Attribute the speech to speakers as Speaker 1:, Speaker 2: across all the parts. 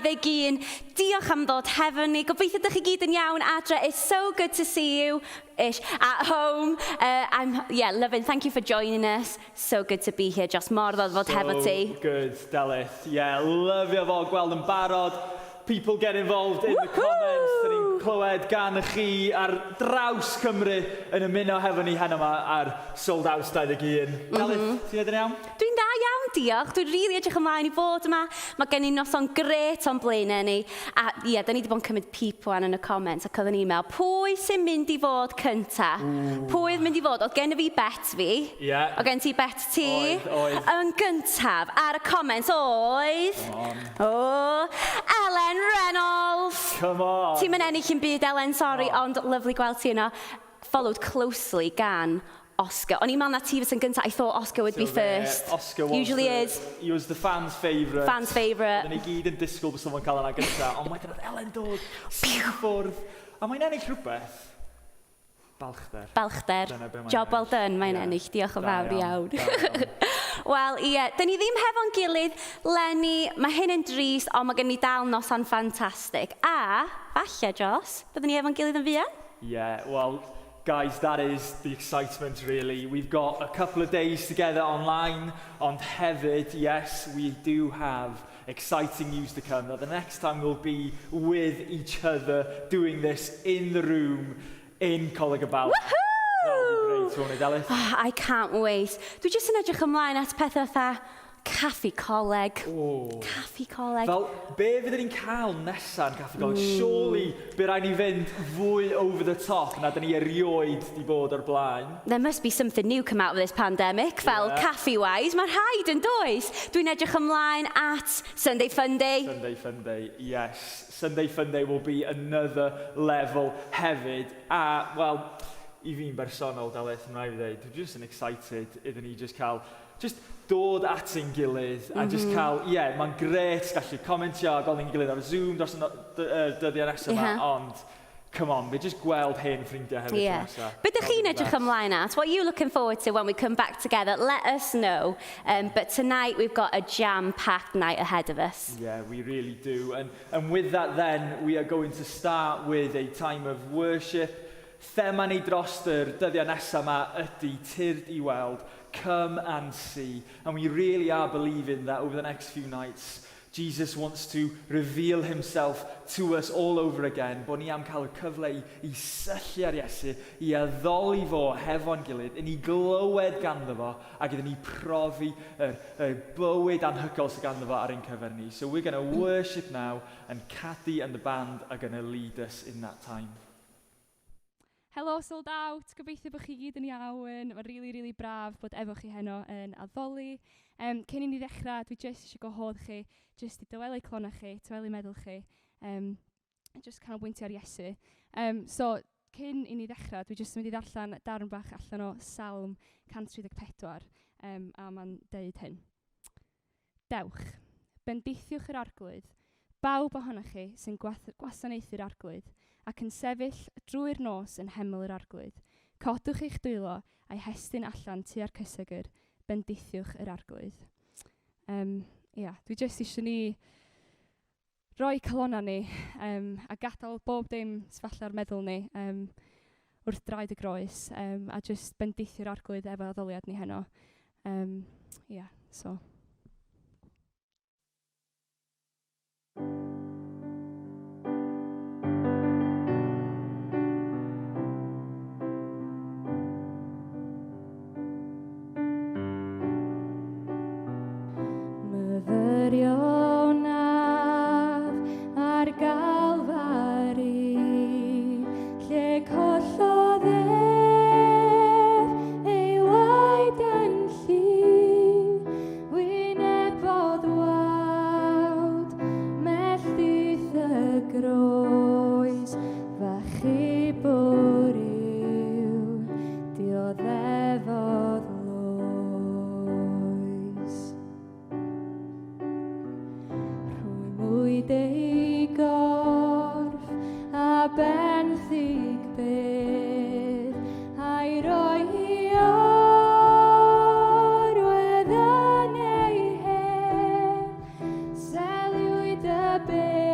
Speaker 1: 21. Diolch am ddod hefo ni. Gobeithio ydych chi gyd yn iawn adre. It's so good to see you ish at home. I'm yeah, loving. Thank you for joining us. So good to be here. Josh, mor ddod fod hefo ti.
Speaker 2: So good, Delyth. Yeah, lyfio fo gweld yn barod. People get involved in the comments. Dyn ni'n clywed gan chi ar draws Cymru yn ymuno hefo ni heno yma ar Sold Out 21. Delyth, ti'n neud yn iawn?
Speaker 1: Dwi'n dda iawn, diolch. Dwi'n rili really edrych ymlaen i fod yma. Mae gen i noson grêt o'n blaenau ni. A ie, yeah, da ni wedi bod yn cymryd peep wan yn y comments ac oedden ni'n meddwl, pwy sy'n mynd i fod cynta? Pwy oedd mynd i fod? Oedd gen i fi bet fi.
Speaker 2: Ie.
Speaker 1: Oedd gen ti bet ti.
Speaker 2: Oedd, oedd.
Speaker 1: Yn gyntaf, ar y comments oedd...
Speaker 2: Come on.
Speaker 1: O, Ellen Reynolds!
Speaker 2: Come on!
Speaker 1: Ti'n mynd ennill yn byd, Ellen, sorry, ond lyfli gweld ti yno. Followed closely gan Oscar. O'n i'n meddwl na ti fysa'n gyntaf. I thought Oscar would be
Speaker 2: So there,
Speaker 1: first.
Speaker 2: Oscar was
Speaker 1: Usually
Speaker 2: the,
Speaker 1: is.
Speaker 2: He was the fans' favourite.
Speaker 1: Fans' favourite.
Speaker 2: Oedden ni gyd yn disgwyl bod someone cael yna gyntaf, ond wedyn oedd Ellen dod syth i ffwrdd. A mae'n ennill rhywbeth. Balchder.
Speaker 1: Balchder.
Speaker 2: Dyna be mae'n
Speaker 1: Job well
Speaker 2: ennill.
Speaker 1: done, mae'n
Speaker 2: Ie.
Speaker 1: ennill. Diolch yn
Speaker 2: Da
Speaker 1: fawr iawn.
Speaker 2: da iawn.
Speaker 1: Wel, ie, dyn ni ddim hefo'n gilydd, Lenny, mae hyn yn drist, ond mae gen ni dal noson ffantastig. A, falle, Jos, byddwn ni efo'n gilydd yn fuan?
Speaker 2: Yeah, well, guys, that is the excitement, really. We've got a couple of days together online, ond hefyd, yes, we do have exciting news to come. That the next time we'll be with each other doing this in the room in Coleg y Bala. That'll be great, won't it, Delyth?
Speaker 1: Oh, I can't wait. Dwi jyst yn edrych ymlaen at pethau fatha caffi coleg.
Speaker 2: Oh.
Speaker 1: Caffi coleg.
Speaker 2: Fel, be fydden ni'n cael nesaf yn Caffi Coleg? Surely, bydd rhaid ni fynd fwy over the top na dyn ni erioed di bod o'r blaen.
Speaker 1: There must be something new come out of this pandemic, fel
Speaker 2: Yeah.
Speaker 1: caffi-wise. Mae'n rhaid yn does. Dwi'n edrych ymlaen at Sunday Funday.
Speaker 2: Sunday Funday, yes. Sunday Funday will be another level hefyd. A, wel, i fi'n bersonol, Delyth, yn rhaid i ddweud, dwi'n just yn excited iddyn ni just cael, just dod at ein gilydd a just cael, ie, yeah, mae'n grêt gallu comentio a gweld ein gilydd ar Zoom dros y dyddiau nesaf yma,
Speaker 1: Ie.
Speaker 2: ond, come on, fi just gweld hen ffrindiau hefyd
Speaker 1: Yeah.
Speaker 2: tro nesa.
Speaker 1: Be ydych
Speaker 2: That'll
Speaker 1: chi'n
Speaker 2: be the
Speaker 1: edrych
Speaker 2: best.
Speaker 1: ymlaen at? What are you looking forward to when we come back together? Let us know. But tonight we've got a jam-packed night ahead of us.
Speaker 2: Yeah, we really do. And with that then, we are going to start with a time of worship. Thema ni dros yr dyddiau nesaf yma ydy tyrd i weld, come and see. And we really are believing that over the next few nights, Jesus wants to reveal himself to us all over again. Bod ni am cael y cyfle i syllu ar Iesu, i addoli fo hefo'n gilydd, i ni glywed ganddo fo, ac iddyn ni profi y bywyd anhygoel sydd ganddo fo ar ein cyfer ni. So we're going to worship now, and Cathy and the band are going to lead us in that time.
Speaker 3: Helo, Sold Out. Gobeithio bod chi gyd yn iawn. Mae'n rili, rili braf bod efo chi heno yn addoli. Cyn i ni ddechrau, dwi jyst eisiau gwahodd chi, jyst i dawelu calonnau chi, tawelu meddwl chi, jyst canolbwyntio ar Iesu. So, cyn i ni ddechrau, dwi jyst yn mynd i ddarllen darn bach allan o Salm 134, a mae'n deud hyn. Dewch, bendithiwch yr Arglwydd, bawb ohonoch chi sy'n gwasanaethu'r Arglwydd, ac yn sefyll drwy'r nos yn heml yr Arglwydd. Codwch eich dwylo a'i hestyn allan tua'r cysegr, bendithiwch yr Arglwydd. Ia, dwi jyst eisiau ni roi calonnau ni a gadael bob dim sydd falle ar meddwl ni wrth draed y groes, a jyst bendithio'r Arglwydd efo addoliad ni heno. Ia, so. Myfyrio naf ar Galfari, lle collodd ef ei waed yn llif, wynebodd wawd, melltith y groes, f'achubwr yw, dioddefodd loes. Rhwymwyd ei gorff a benthyg bedd, a'i roi i orwedd yn ei hedd. Seliwyd y bedd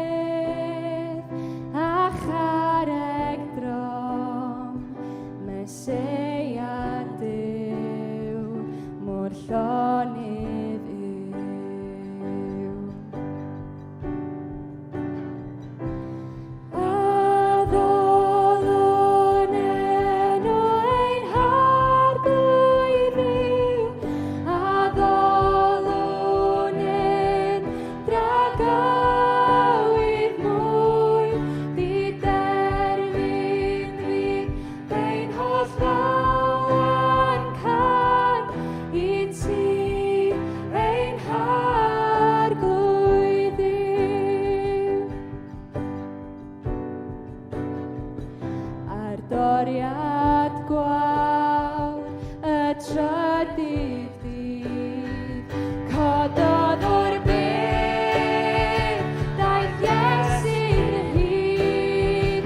Speaker 3: toriad gwawr y trydydd dydd. Cododd o'r bedd, daeth Iesu'n rhydd,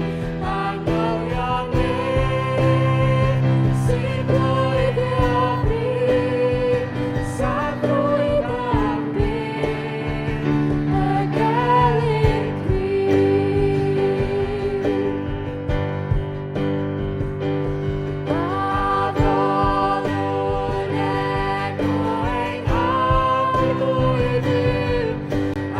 Speaker 3: angylion nef sy'n bloeddio bri, safrwyd am byth, y gelyn cryf. Addolwn enw ein Harglwydd Dduw,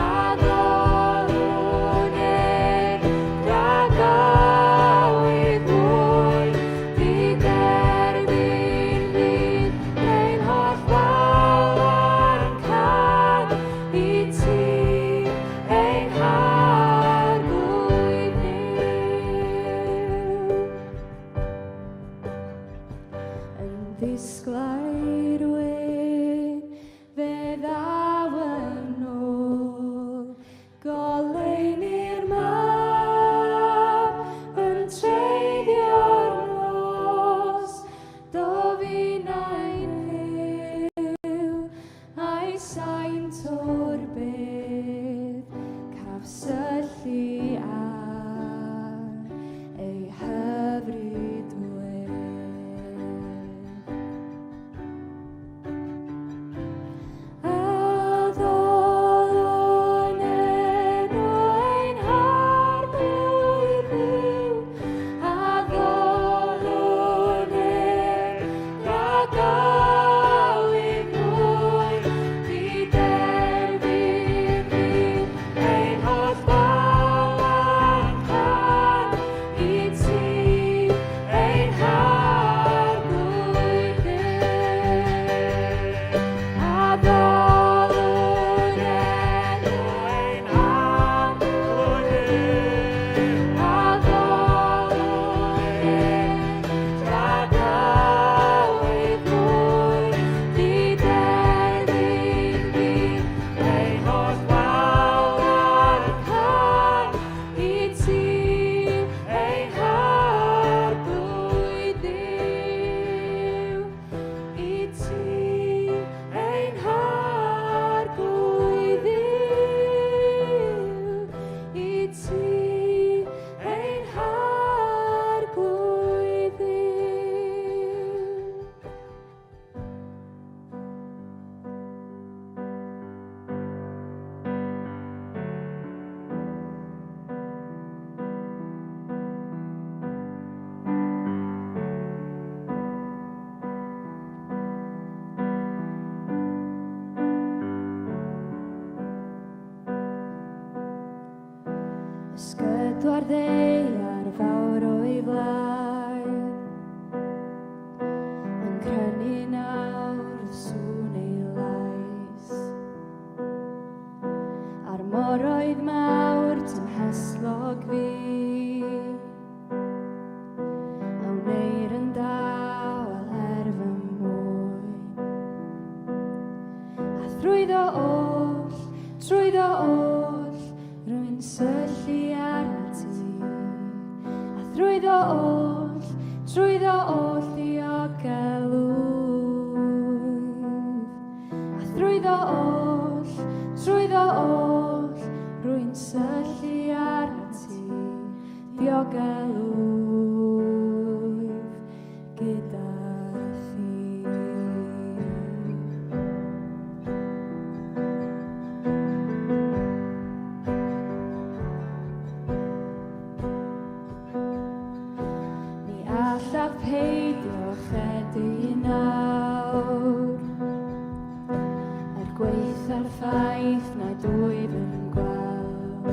Speaker 3: addolwn ef dragywydd mwy, diderfyn fydd ein holl fawl a'n cân i ti, ein Harglwydd Dduw. Yn ddisglair wyn, fe ddaw yn ôl, goleuni'r mab yn treiddio'r nos, dofinau'n fyw, a'i saint o'r bedd, caf syllu ar ei hyfryd wedd. Addolwn enw ein Harglwydd Dduw, addolwn ef dragywydd mwy, diderfyn fydd ein holl fawl a'n cân i ti, ein Harglwydd Dduw. Addolwn enw ein Harglwydd Dduw, addolwn ef dragywydd mwy, diderfyn fydd ein holl fawl a'n cân i ti, ein Harglwydd Dduw, i ti, ein Harglwydd Dduw, i ti, ein Harglwydd Dduw. Ysgydwa'r ddaear fawr o'i flaen, yn crynu nawr wrth sŵn ei lais. A'r moroedd mawr tymhestlog fu, a wneir yn dawel er fy mwyn. A thrwyddo oll, trwyddo oll, rwy'n syllu arnat ti. A thrwyddo oll, trwyddo oll diogelwyf. A thrwyddo oll, trwyddo oll, rwy'n syllu arnat ti. Diogelwyf gyda thi. Ni allaf peidio chredu nawr, er gwaetha'r ffaith nad wyf yn gweld.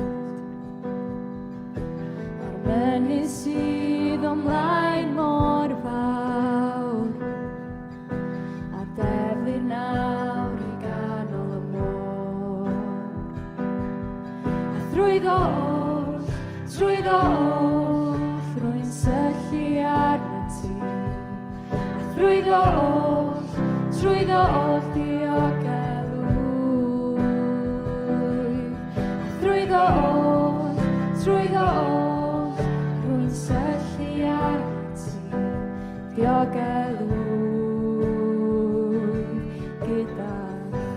Speaker 3: A'r mynydd sydd o'm mlaen mor fawr, a deflir nawr i ganol y môr. A thrwyddo oll, trwyddo oll, rwy'n syllu arnat ti. A thrwyddo oll, trwyddo oll diogelwyf. A thrwyddo oll, trwyddo oll, rwy'n syllu arnat ti. Diogelwyf gyda thi.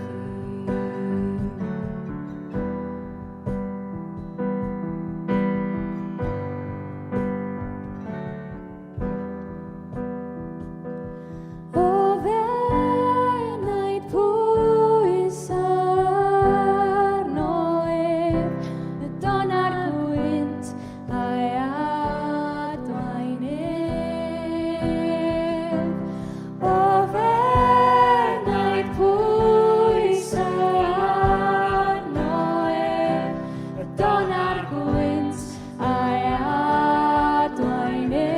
Speaker 3: O fenaid pwys arno ef, y don a'r gwynt a'i adwaen ef. O fenaid pwys arno ef, y don a'r gwynt a'i adwaen ef.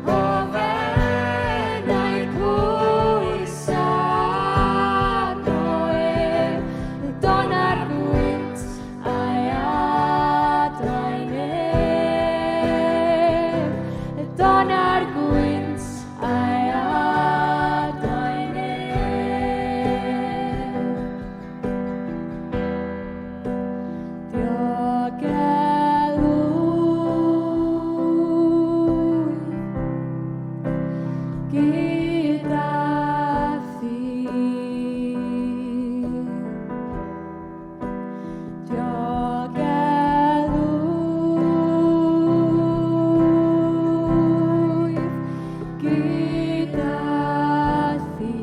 Speaker 3: O fenaid pwys arno ef, y don a'r gwynt a'i adwaen ef. Y don a'r gwynt a'i adwaen ef. Diogelwyf gyda thi. Diogelwyf gyda thi.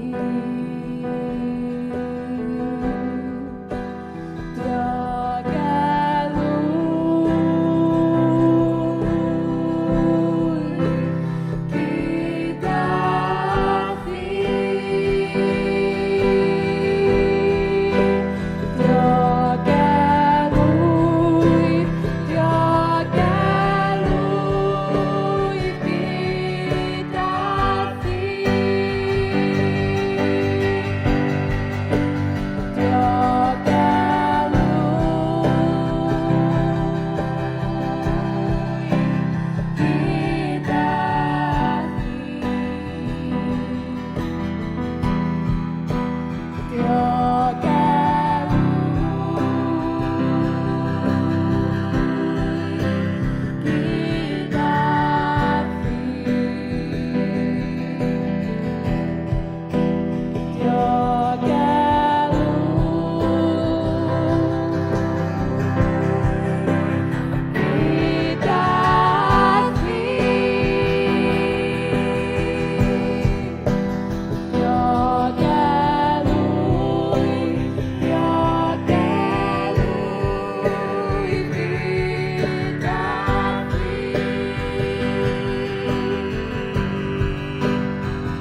Speaker 3: Diogelwyf gyda thi. Diogelwyf, diogelwyf gyda thi. Diogelwyf gyda thi. Diogelwyf gyda thi. Diogelwyf gyda thi. Diogelwyf, diogelwyf gyda thi. Diogelwyf,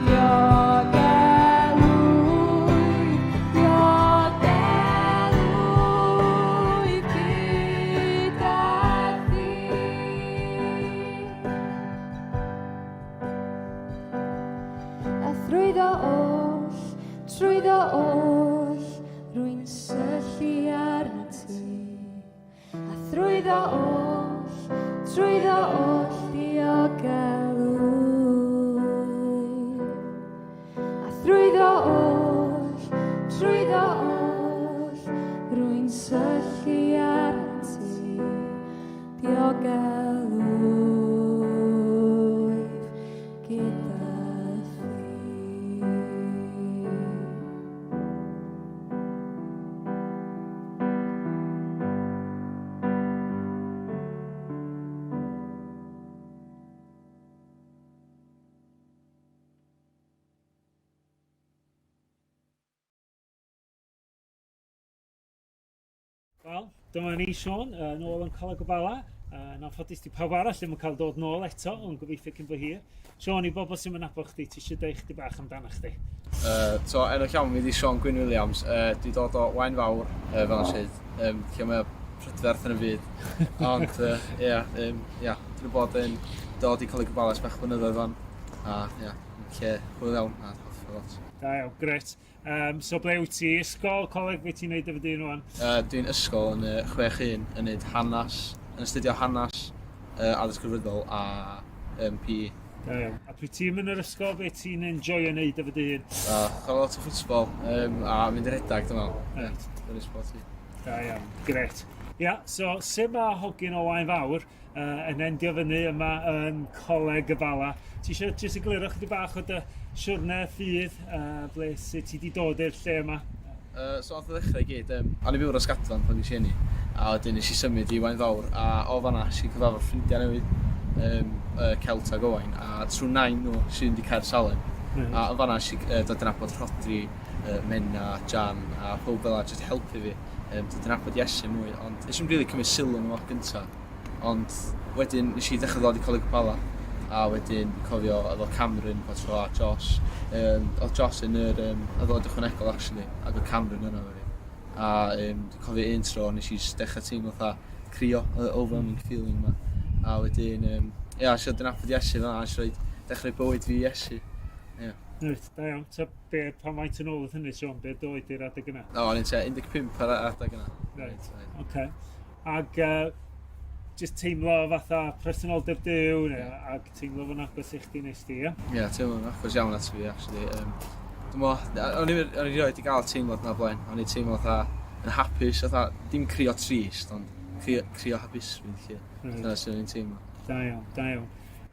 Speaker 3: diogelwyf gyda thi. A thrwyddo oll, trwyddo oll, rwy'n syllu arnat ti. A thrwyddo oll, trwyddo oll, diogelwyf. A thrwyddo oll, trwyddo oll, rwy'n syllu arnat ti. Diogelwyf gyda thi.
Speaker 4: Wel, dyma ni, Siôn, nôl yn Coleg y Bala. Yn anffodus, di pawb arall ddim yn cael dod nôl eto, ond gobeithio cyn bo hir. Siôn, i bobl sy'n nabod chdi, ti eisiau deud chdi bach amdano chdi?
Speaker 5: So, enw llawn fi di Siôn Gwyn Williams. Dwi dod o Waun Fawr, fel nes i um, lle mae o prydferth yn y byd. Ond, ie, yeah, yeah, dwi wedi bod yn dod i Coleg y Bala ers bach blynyddoedd fan. A, ie, yeah, lle hwyl iawn a hoffi lot.
Speaker 4: Da iawn, gret. So ble wyt ti? Ysgol, coleg, beth ti'n neud efo dyn rwan?
Speaker 5: Dwi'n ysgol yn y 6-1 yn neud hanas, yn astudio hanas, addysg crefyddol a PE.
Speaker 4: Da iawn. A pryd ti'n mynd yr ysgol, beth ti'n enjoyo neud efo dy hun?
Speaker 5: Chwarae lot o ffwtbol a mynd i redag, dwi'n meddwl.
Speaker 4: Reit.
Speaker 5: Dyna sport fi.
Speaker 4: Da iawn, gret. Ia, so sut mae hogyn o Waun Fawr yn endio fyny yma yn Coleg y Bala? Ti eisiau jyst egluro chydig bach o dy siwrne ffydd, ble sut ti 'di dod i'r lle yma?
Speaker 5: So nath o ddechrau i gyd, o'n i'n byw yn Rhosgadfan pan ges i eni, a wedyn nes i symud i Waun Fawr, a o fan'na nes i cyfarfod ffrindiau newydd, Celt ag Owain, a trwy nain nhw nes i fynd i Caer Salem, a yn fan'na nes i dod i nabod Rhodri, Menna, Jan, a pawb fel 'a jyst i helpu fi dod i nabod Iesu mwy, ond nes i'm rili cymryd sylw yno fo gynta, ond wedyn nes i ddechrau ddod i Coleg y Bala, a wedyn cofio efo Cameron pa tro a Josh, oedd Josh yn yr addolad ychwanegol actually, ac oedd Cameron yno efo fi. A dwi'n cofio un tro nes i jyst dechrau teimlo fatha crio, y overwhelming feeling 'ma. A wedyn, ia, nes i ddod i nabod Iesu fel 'na, nes i roid, dechrau bywyd fi i Iesu. Ia.
Speaker 4: Reit, da iawn. Ta be, pa faint yn ôl oedd hynny, Siôn? Be dy oed i'r adeg yna?
Speaker 5: O, o'n i'n tua 15 ar yr adeg yna.
Speaker 4: Reit, oce. Okay. Ac jyst teimlo fatha presenoldeb Duw, neu, ac teimlo fo'n agos i chdi nes di, ie?
Speaker 5: Ie, yeah, teimlo fo'n agos iawn at fi, actually. Dwi'n meddwl, o'n i rioed 'di gael teimlad 'na blaen. O'n i'n teimlo fatha yn hapus, fatha, dim crio trist, ond crio, crio hapusrwydd, lle. Right. Dyna sy'n o'n i'n teimlo.
Speaker 4: Da iawn, da iawn.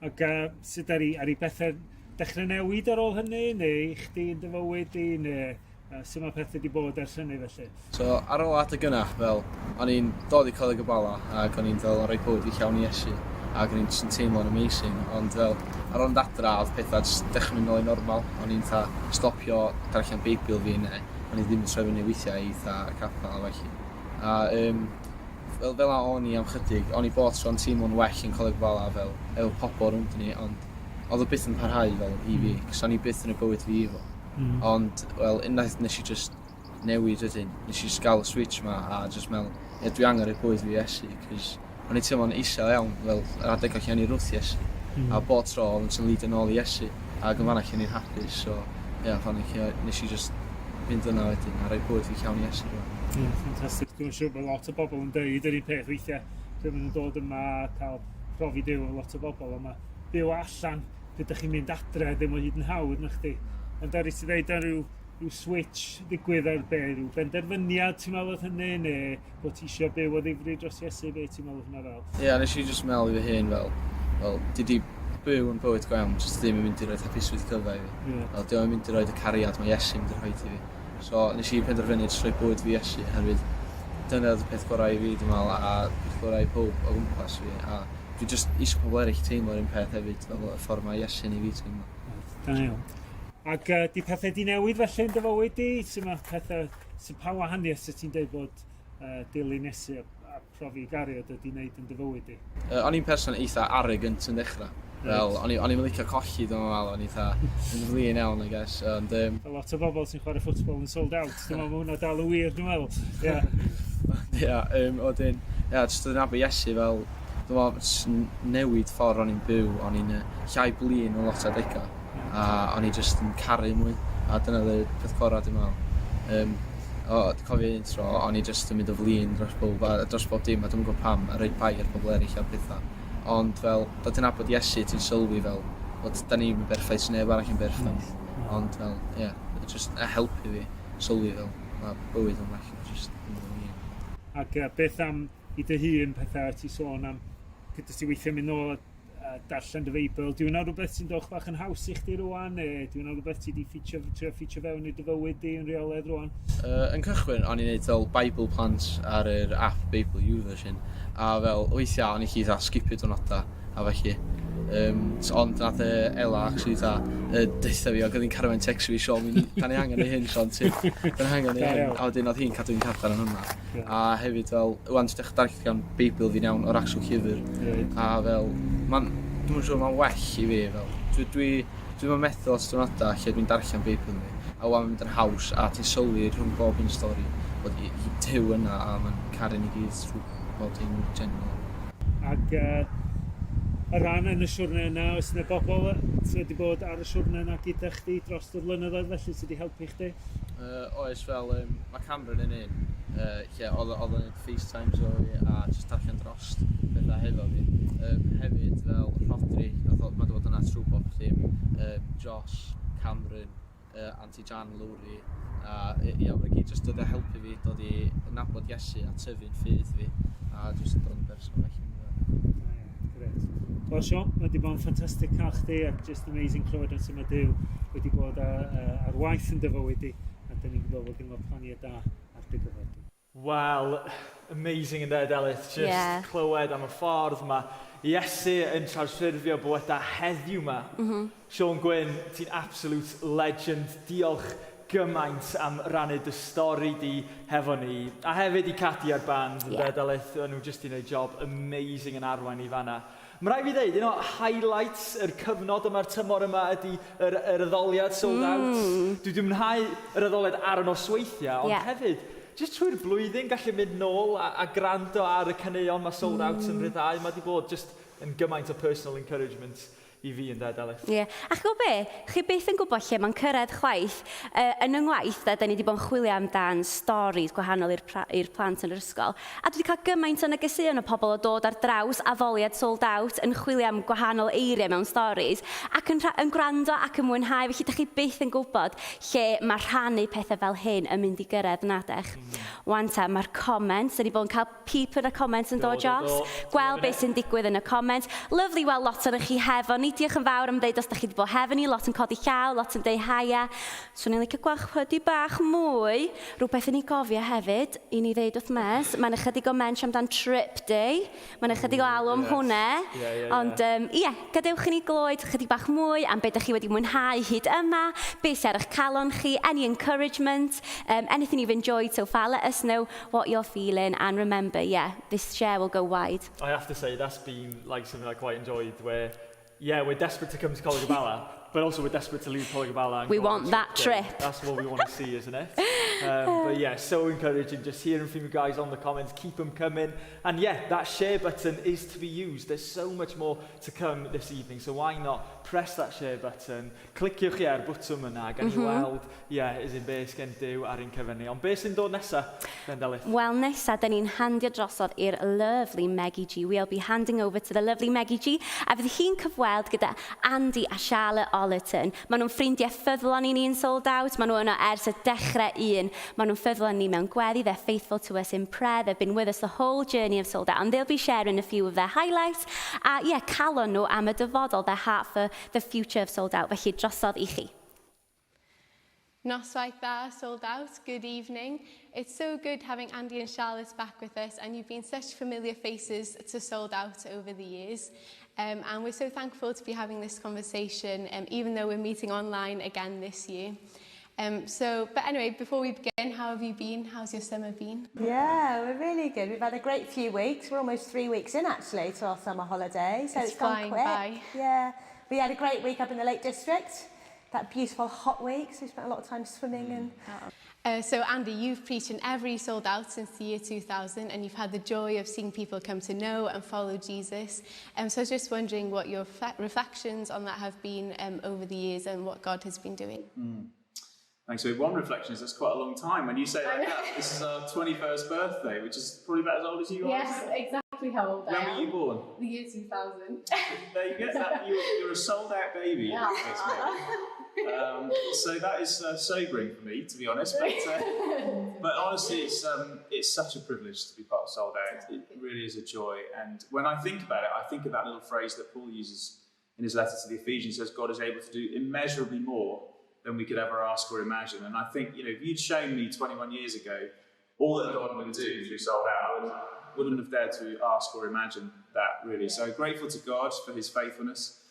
Speaker 4: Ac sut ar ei, ar ei bethau dechrau newid ar ôl hynny, neu i chdi yn dy fywyd di, neu sut mae pethau wedi bod ers hynny felly?
Speaker 5: So ar ôl adeg yna, fel, o'n i'n dod i Coleg y Bala ac o'n i'n fel yn rhoi bywyd fi llawn i Iesu ac o'n i'n jyst yn teimlo'n amazing, ond fel ar ôl mynd adra oedd pethau jyst dechrau mynd nôl i normal, o'n i'n fatha stopio darllen Beibl fi neu o'n i ddim yn troi fyny weithiau i fatha capel a ballu. A fel fel 'na o'n i am chydig, o'n i bob tro'n teimlo'n well yn Coleg y Bala fel efo pobl rownd ni, ond oedd o byth yn parhau fel i fi, cos o'n i byth yn y bywyd fi efo. Ond wel unwaith nes i jyst newid wedyn, nes i jyst gael y switch 'ma a jyst meddwl, ie dwi angen rhoi bywyd fi i Iesu, cos o'n i'n teimlo'n isel iawn fel yr adeg lle o'n i wrth Iesu, a bob tro oedd o'n jyst yn leadio nôl i Iesu, ac yn fan'na lle o'n i'n hapus, so ie fan'na lle nes i jyst fynd yna wedyn a rhoi bywyd fi llawn i Iesu.
Speaker 4: Ie, ffantastig. Dwi'n siŵr bod lot o bobl yn deud yr un peth weithiau, pryd maen nhw'n dod yma a cael profi Duw efo lot o bobl, ond mae byw allan pryd dych chi'n mynd adre ddim o hyd yn hawdd, na chdi. Ond ddaru ti ddeud ar ryw, ryw switch ddigwydd ar be, rhyw benderfyniad ti'n meddwl oedd hynny, neu bod ti eisiau byw o ddifri dros Iesu, be ti'n meddwl oedd hynna fel?
Speaker 5: Ie, yeah, nes i jyst meddwl i fy hun fel, fel, dwi di byw yn bywyd go iawn, jyst ddim yn mynd i roid hapusrwydd cyfa i fi. Yeah. Fel, dio'm yn mynd i roid y cariad mae Iesu yn mynd i rhoid i fi. So, nes i penderfynu jyst rhoi bywyd fi i Iesu, oherwydd dyna oedd y peth gorau i fi, dwi'n meddwl, a peth gorau i pawb o gwmpas fi. A dwi jyst eisiau pobl eraill teimlo'r un peth hefyd, fel y ffordd mae Iesu'n ei fi teimlo.
Speaker 4: Da iawn. Ac di pethau di newid felly yn dy fywyd di? Sut mae pethau, sut pa wahaniaeth sydd ti'n dweud bod dilyn Iesu a profi gariad ydi wneud yn dy fywyd di?
Speaker 5: O'n i'n person eitha arrogant yn dechrau. Fel, o'n i'n licio colli, dwi'n meddwl, o'n i eitha yn flin iawn, I guess. Ond,
Speaker 4: A lot o bobl sy'n chwarae ffwtbol yn sold out, dwi'n meddwl mae hwnna dal yn wir, dwi'n meddwl. Ie.
Speaker 5: Ie, wedyn, ie, jyst yn nabod Iesu fel, dwi'n meddwl, jyst yn newid ffordd o'n i'n byw, o'n i'n llai blin mewn lot o adegau, a o'n i jyst yn caru mwy, a dyna oedd y peth gorau, dwi'n meddwl. O, dwi'n cofio un tro, o'n i jyst yn mynd o flin dros bob, a dros bob dim, a dwi'm yn gwybod pam, a rhoi bai ar bobl eraill a pethau. Ond fel, dod i nabod Iesu, ti'n sylwi fel, bod da ni'm yn berffaith, neb arall yn berffaith. Ond fel, ie, yeah, jyst a helpu fi sylwi fel, mae bywyd yn well, jyst yn fy hun.
Speaker 4: Ac beth am i dy hun, pethau ti sôn am, gyda ti weithio mynd nôl a darllen dy Feibl, di hwnna rhywbeth sy'n dod bach yn haws i chdi rwan, neu di hwnna rhywbeth ti di ffitio, trio ffitio fewn i dy fywyd di yn rheolaidd rwan?
Speaker 5: Yn cychwyn, o'n i'n neud fel Bible plans ar yr app Bible YouVersion, a fel weithiau o'n i gallu fatha skipio diwrnodau a felly. So, ond nath Ela actually fatha deutha fi, ac oedd hi'n cario fe'n text fi, Siôn, da ni angen ei hyn, Siôn, ti, da ni angen ei hyn. A wedyn oedd hi'n cadw fi'n cadarn yn hwnna. A hefyd fel, wan ti'n dechrau darllen Beibl fi'n iawn o'r actual llyfr. A fel, mae'n, dwi'n siŵr mae'n well i fi, fel, dwi, Dwi'm yn methu lot o diwrnodau lle dwi'n darllen Beibl fi, a wan mae'n mynd yn haws a ti'n sylwi rhwng bob un stori bod Duw yna a mae'n caru ni gyd trwy bob dim general.
Speaker 4: Ac o ran yn y siwrne yna, oes yna bobl sydd wedi bod ar y siwrne yna gyda chdi dros y blynyddoedd felly sydd wedi helpu chdi?
Speaker 5: Oes, fel mae Cameron yn un, lle oedd o'n neud FaceTimes efo fi a jyst darllen drost pethau hefo fi. Hefyd fel Rhodri, nath o, mae 'di bod yna trwy bob dim, Josh, Cameron, Auntie Jan, Lowri, a ia, maen nhw gyd jyst dod a helpu fi dod i nabod Iesu a tyfu'n ffydd fi, a jyst dod yn berson well.
Speaker 4: Grêt. Wel, Siôn, mae wedi bod yn ffantastig cael chdi ac just amazing clywed am sut mae Duw wedi bod ar, ar waith yn dy fywyd di, a dyn ni'n gwybod bod gen fo planiau da ar dy gyfer di.
Speaker 2: Wel, amazing ynde, Delyth? Just yeah. Clywed am y ffordd mae Iesu yn trawsffurfio bywydau heddiw ma. Siôn Gwyn, ti'n absolute legend. Diolch gymaint am rannu dy stori di hefo ni. A hefyd i Cadi a'r band, ynde, Delyth? O'n nhw jyst 'di wneud job amazing yn arwain ni fan'na. Mae rhaid fi ddeud, un o highlights yr cyfnod yma'r tymor yma ydy yr, yr addoliad Sold Out. Dwi 'di mwynhau yr addoliad ar y nosweithiau, ond hefyd, jyst trwy'r blwyddyn gallu mynd nôl a, a gwrando ar y caneuon mae Sold Out yn rhyddhau. Mae 'di bod jyst yn gymaint o personal encouragement i fi ynde, Delyth?
Speaker 1: Ie. A chi'n gwybod be? Chi byth yn gwybod lle mae'n cyrraedd chwaith. Yy, yn 'y ngwaith, de, 'dan ni 'di bod yn chwilio amdan storis gwahanol i'r i'r plant yn yr ysgol. A dwi 'di cael gymaint o negeseuon o pobl o dod ar draws addoliad Sold Out yn chwilio am gwahanol eiriau mewn storis, ac yn yn gwrando ac yn mwynhau. Felly, dach chi byth yn gwybod lle mae rhannu pethau fel hyn yn mynd i gyrraedd, na dech? 'Wan ta, mae'r comments, 'dan ni bod yn cael peep yn y comments yn do, Joss? Gweld beth sy'n digwydd yn y comments. Lovely weld lot ohonoch chi hefo ni. Diolch yn fawr am ddeud os da chi wedi bod hefo ni. Lot yn codi llaw, lot yn deud haia. Swn i'n licio gweld chydig bach mwy. Rhywbeth i ni gofio hefyd, i ni ddeud wrth Mes, mae'n ychydig o mensh amdan trip day. Mae'n ychydig o alw am hwnna. Ond ie, gadewch i ni glywed chydig bach mwy am beth ydych chi wedi mwynhau hyd yma, beth sydd ar eich calon chi, any encouragement, anything you've enjoyed so far, let us know what you're feeling, and remember, yeah, this share will go wide.
Speaker 2: I have to say, that's been like something I quite enjoyed, where, yeah, we're desperate to come to Coleg y Bala, but also we're desperate to leave Coleg y Bala.
Speaker 1: And we want that trip.
Speaker 2: That's what we want to see, isn't it? But yeah, so encouraging just hearing from you guys on the comments. Keep them coming. And yeah, that share button is to be used. There's so much more to come this evening, so why not press that share button? Cliciwch chi ar bwtwm yna, gan i weld, ie, yeah, is in beth gen Duw ar ein cyfer ni. Ond beth sy'n dod nesa, then, Delyth?
Speaker 1: Wel, nesa, dyn ni'n handio drosodd i'r lovely Meggie G. We'll be handing over to the lovely Meggie G. A fydd hi'n cyfweld gyda Andy a Charlotte Ollerton. Maen nhw'n ffrindiau ffyddlon i ni yn Sold Out. Maen nhw yno ers y dechrau un. Maen nhw'n ffyddlon ni mewn gweddi. They're faithful to us in prayer. They've been with us the whole journey of Sold Out. And they'll be sharing a few of their highlights. A ie, yeah, calon nhw am y dyfodol, their heart for the future of Sold Out. Felly, drosodd i chi.
Speaker 6: Noswaith dda, Sold Out. Good evening. It's so good having Andy and Charlotte back with us, and you've been such familiar faces to Sold Out over the years. And we're so thankful to be having this conversation, even though we're meeting online again this year. So, but anyway, before we begin, how have you been? How's your summer been?
Speaker 7: Yeah, we're really good. We've had a great few weeks. We're almost 3 weeks in, actually, to our summer holiday. So
Speaker 6: It's
Speaker 7: it's gone
Speaker 6: flying
Speaker 7: quick.
Speaker 6: by.
Speaker 7: Yeah. We had a great week up in the Lake District. That beautiful hot week. So we spent a lot of time swimming and
Speaker 6: So Andy, you've preached in every Sold Out since the year 2000, and you've had the joy of seeing people come to know and follow Jesus. So I was just wondering what your reflections on that have been over the years and what God has been doing.
Speaker 8: Thanks. So one reflection is that's quite a long time. When you say like that, this is our 21st birthday, which is probably about as old as you are, isn't it?
Speaker 6: Exactly how old.
Speaker 8: When were you born?
Speaker 6: The year 2000.
Speaker 8: There you go. You're a sold out baby. So that is sobering for me, to be honest. But honestly, it's such a privilege to be part of Sold Out. It really is a joy. And when I think about it, I think of that little phrase that Paul uses in his letter to the Ephesians. Says God is able to do immeasurably more than we could ever ask or imagine. And I think if you'd shown me 21 years ago all that God would do through Sold Out, I wouldn't have dared to ask or imagine that, really. So grateful to God for his faithfulness.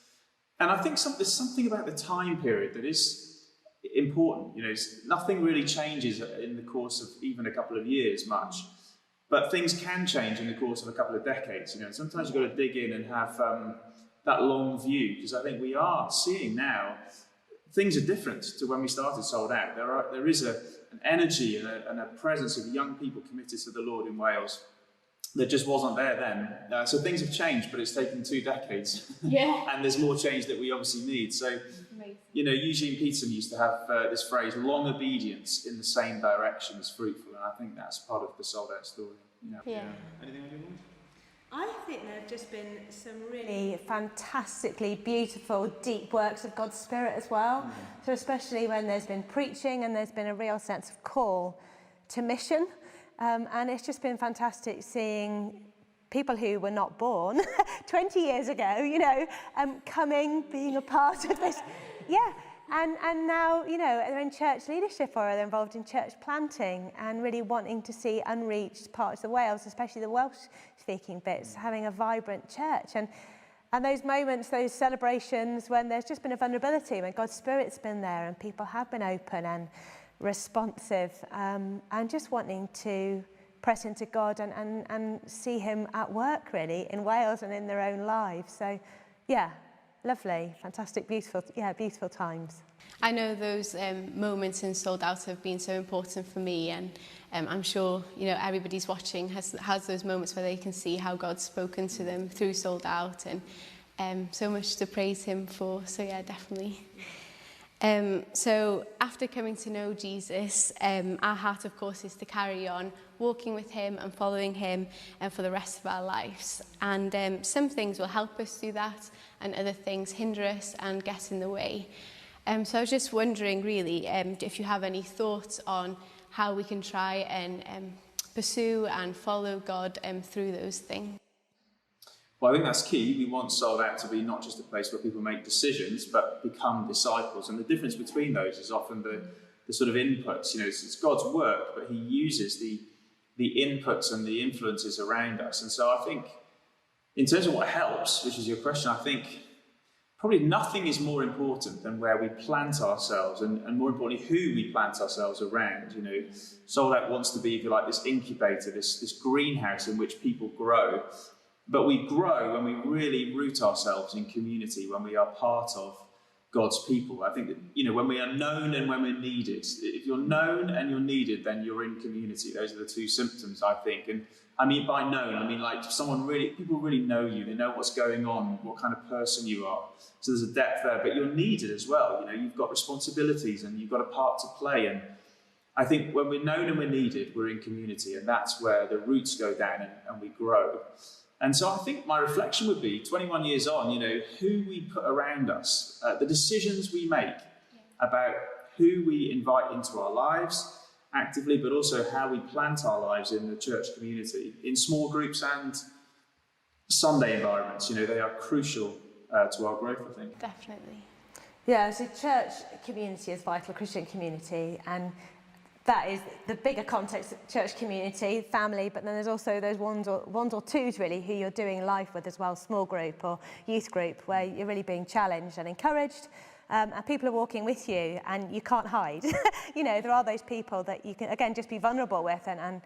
Speaker 8: And I think there's something about the time period that is important. Nothing really changes in the course of even a couple of years much, but things can change in the course of a couple of decades. And sometimes you've got to dig in and have that long view, because I think we are seeing now things are different to when we started Sold Out. There is an energy and a presence of young people committed to the Lord in Wales that just wasn't there then. So things have changed, but it's taken 2 decades And there's more change that we obviously need. So,
Speaker 6: Amazing.
Speaker 8: Eugene Peterson used to have this phrase, "long obedience in the same direction is fruitful." And I think that's part of the Sold Out story.
Speaker 6: Yeah.
Speaker 8: Anything on your mind?
Speaker 7: I think they're have just been some really fantastically beautiful, deep works of God's Spirit as well. So especially when there's been preaching and there's been a real sense of call to mission. And it's just been fantastic seeing people who were not born 20 years ago, you know, coming, being a part of this. Yeah. And now, you know, they're in church leadership or they're involved in church planting and really wanting to see unreached parts of Wales, especially the Welsh-speaking bits, having a vibrant church. And those moments, those celebrations when there's just been a vulnerability, when God's Spirit's been there and people have been open and responsive, and just wanting to press into God and see him at work, really, in Wales and in their own lives. So, yeah. Lovely, fantastic, beautiful, yeah, beautiful times.
Speaker 6: I know those moments in Sold Out have been so important for me, and I'm sure, you know, everybody's watching has those moments where they can see how God's spoken to them through Sold Out, and so much to praise him for, so yeah, definitely. So after coming to know Jesus, our heart, of course, is to carry on walking with him and following him for the rest of our lives. And some things will help us do that, and other things hinder us and get in the way. So I was just wondering, really, if you have any thoughts on how we can try and pursue and follow God through those things.
Speaker 8: Well, I think that's key. We want Sold Out to be not just a place where people make decisions, but become disciples. And the difference between those is often the sort of inputs. You know, it's God's work, but he uses the inputs and the influences around us. And so I think in terms of what helps, which is your question, I think probably nothing is more important than where we plant ourselves and more importantly, who we plant ourselves around. You know, Sold Out wants to be, if you like, this incubator, this greenhouse in which people grow. But we grow when we really root ourselves in community, when we are part of God's people. I think that, you know, when we are known and when we're needed. If you're known and you're needed, then you're in community. Those are the two symptoms, I think. And I mean by known, I mean like someone really, people really know you. They know what's going on, what kind of person you are. So there's a depth there, but you're needed as well. You know, you've got responsibilities and you've got a part to play. And I think when we're known and we're needed, we're in community, and that's where the roots go down and we grow. And so I think my reflection would be 21 years on, you know, who we put around us, the decisions we make about who we invite into our lives actively, but also how we plant our lives in the church community, in small groups and Sunday environments. You know, they are crucial to our growth, I think.
Speaker 6: Definitely.
Speaker 7: Yeah, so church community is vital, Christian community, and that is the bigger context, church community, family, but then there's also those ones or twos, really, who you're doing life with as well, small group or youth group, where you're really being challenged and encouraged, and people are walking with you and you can't hide. You know, there are those people that you can, again, just be vulnerable with and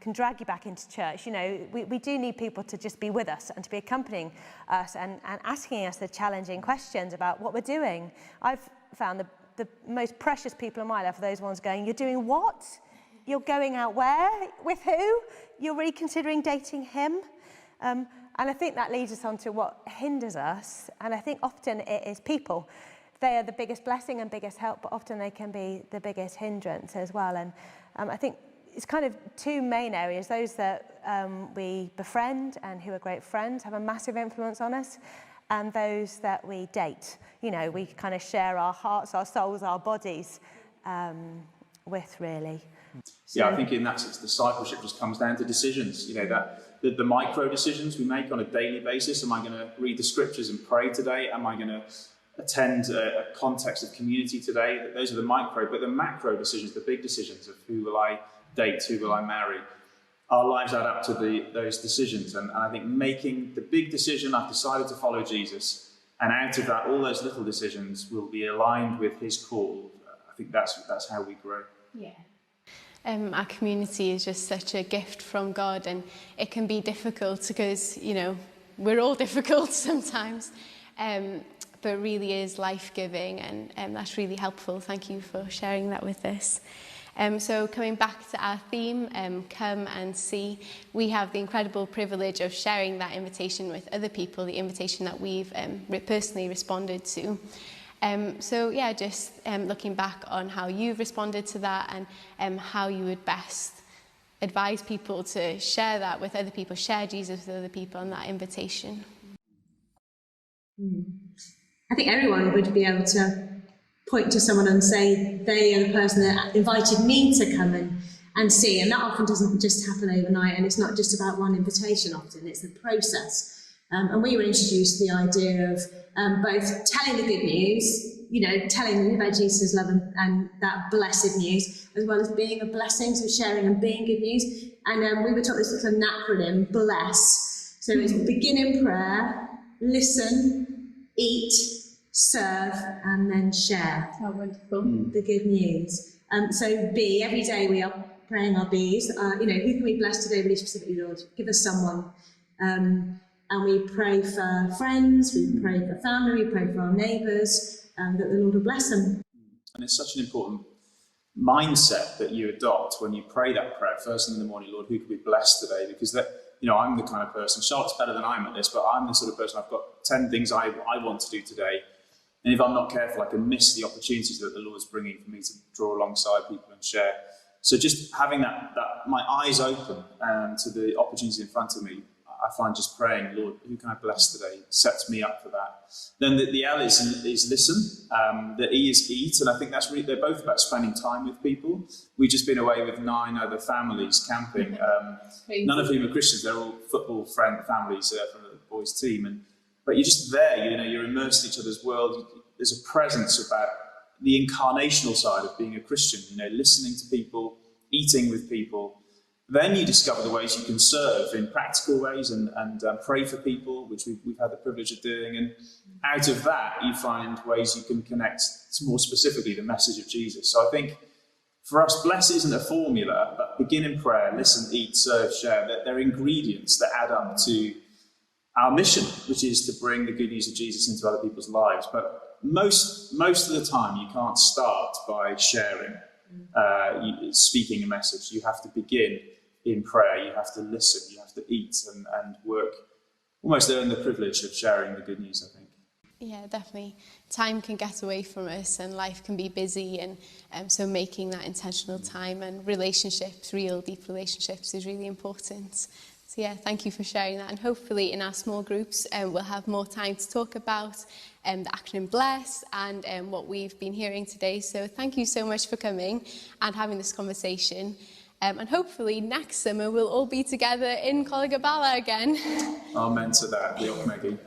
Speaker 7: can drag you back into church. You know, we do need people to just be with us and to be accompanying us and asking us the challenging questions about what we're doing. I've found the most precious people in my life are those ones going, you're doing what? You're going out where? With who? You're reconsidering dating him? And I think that leads us on to what hinders us. And I think often it is people. They are the biggest blessing and biggest help, but often they can be the biggest hindrance as well. And I think it's kind of two main areas. Those that we befriend and who are great friends have a massive influence on us, and those that we date. You know, we kind of share our hearts, our souls, our bodies with, really.
Speaker 8: Yeah, I think in that sense, discipleship just comes down to decisions. You know, that the micro decisions we make on a daily basis. Am I going to read the scriptures and pray today? Am I going to attend a context of community today? Those are the micro, but the macro decisions, the big decisions of who will I date, who will I marry, our lives add up to those decisions. And I think making the big decision, I've decided to follow Jesus, and out of that, all those little decisions will be aligned with his call. I think that's how we grow.
Speaker 6: Yeah. Our community is just such a gift from God, and it can be difficult because, you know, we're all difficult sometimes, but really is life-giving, and that's really helpful. Thank you for sharing that with us. So coming back to our theme, Come and See, we have the incredible privilege of sharing that invitation with other people, the invitation that we've personally responded to. So yeah, just looking back on how you've responded to that and how you would best advise people to share that with other people, share Jesus with other people and that invitation?
Speaker 7: Mm. I think everyone would be able to point to someone and say they are the person that invited me to come and, and see. And that often doesn't just happen overnight, and it's not just about one invitation often, it's a process. Um, and we were introduced to the idea of um, both telling the good news, you know, telling about Jesus' love and, and that blessed news, as well as being a blessing, so sharing and being good news. And um, we were taught this little acronym, BLESS. So it's begin in prayer, listen, eat, serve, and then share.
Speaker 6: Oh, wonderful.
Speaker 7: The good news. Um, so B, every day we are praying our Bs. Uh, you know, who can we bless today really specifically, Lord? Give us someone. Um, and we pray for friends, we pray for family, we pray for our neighbours, um, that the Lord will bless them.
Speaker 8: And it's such an important mindset that you adopt when you pray that prayer first thing in the morning, Lord, who could be blessed today? Because that, you know, I'm the kind of person, Charlotte's better than I'm at this, but I'm the sort of person, I've got 10 things I, I want to do today. And if I'm not careful, I can miss the opportunities that the Lord's bringing for me to draw alongside people and share. So just having that, that my eyes open um, to the opportunities in front of me, I find just praying, Lord, who can I bless today, sets me up for that. Then the, the L is, is listen, um, the E is eat, and I think that's really, they're both about spending time with people. We've just been away with nine other families camping, um, none of whom are Christians, they're all football friend families uh, from the boys' team. And, but you're just there, you know, you're immersed in each other's world. There's a presence about the incarnational side of being a Christian, you know, listening to people, eating with people, Then you discover the ways you can serve in practical ways and, and um, pray for people, which we've, we've had the privilege of doing. And out of that, you find ways you can connect to more specifically the message of Jesus. So I think for us, bless isn't a formula, but begin in prayer, listen, eat, serve, share. They're, they're ingredients that add up to our mission, which is to bring the good news of Jesus into other people's lives. But most, most of the time, you can't start by sharing, uh, you, speaking a message. You have to begin in prayer. You have to listen. You have to eat and, and work. Almost earn the privilege of sharing the good news, I think.
Speaker 6: Yeah, definitely. Time can get away from us and life can be busy and um, so making that intentional time and relationships, real deep relationships is really important. So yeah, thank you for sharing that. And hopefully in our small groups, um, we'll have more time to talk about um, the acronym BLESS and um, what we've been hearing today. So thank you so much for coming and having this conversation. Um, and hopefully next summer we'll all be together in Colegabala again.
Speaker 8: Amen to that. Diolch, Maggie.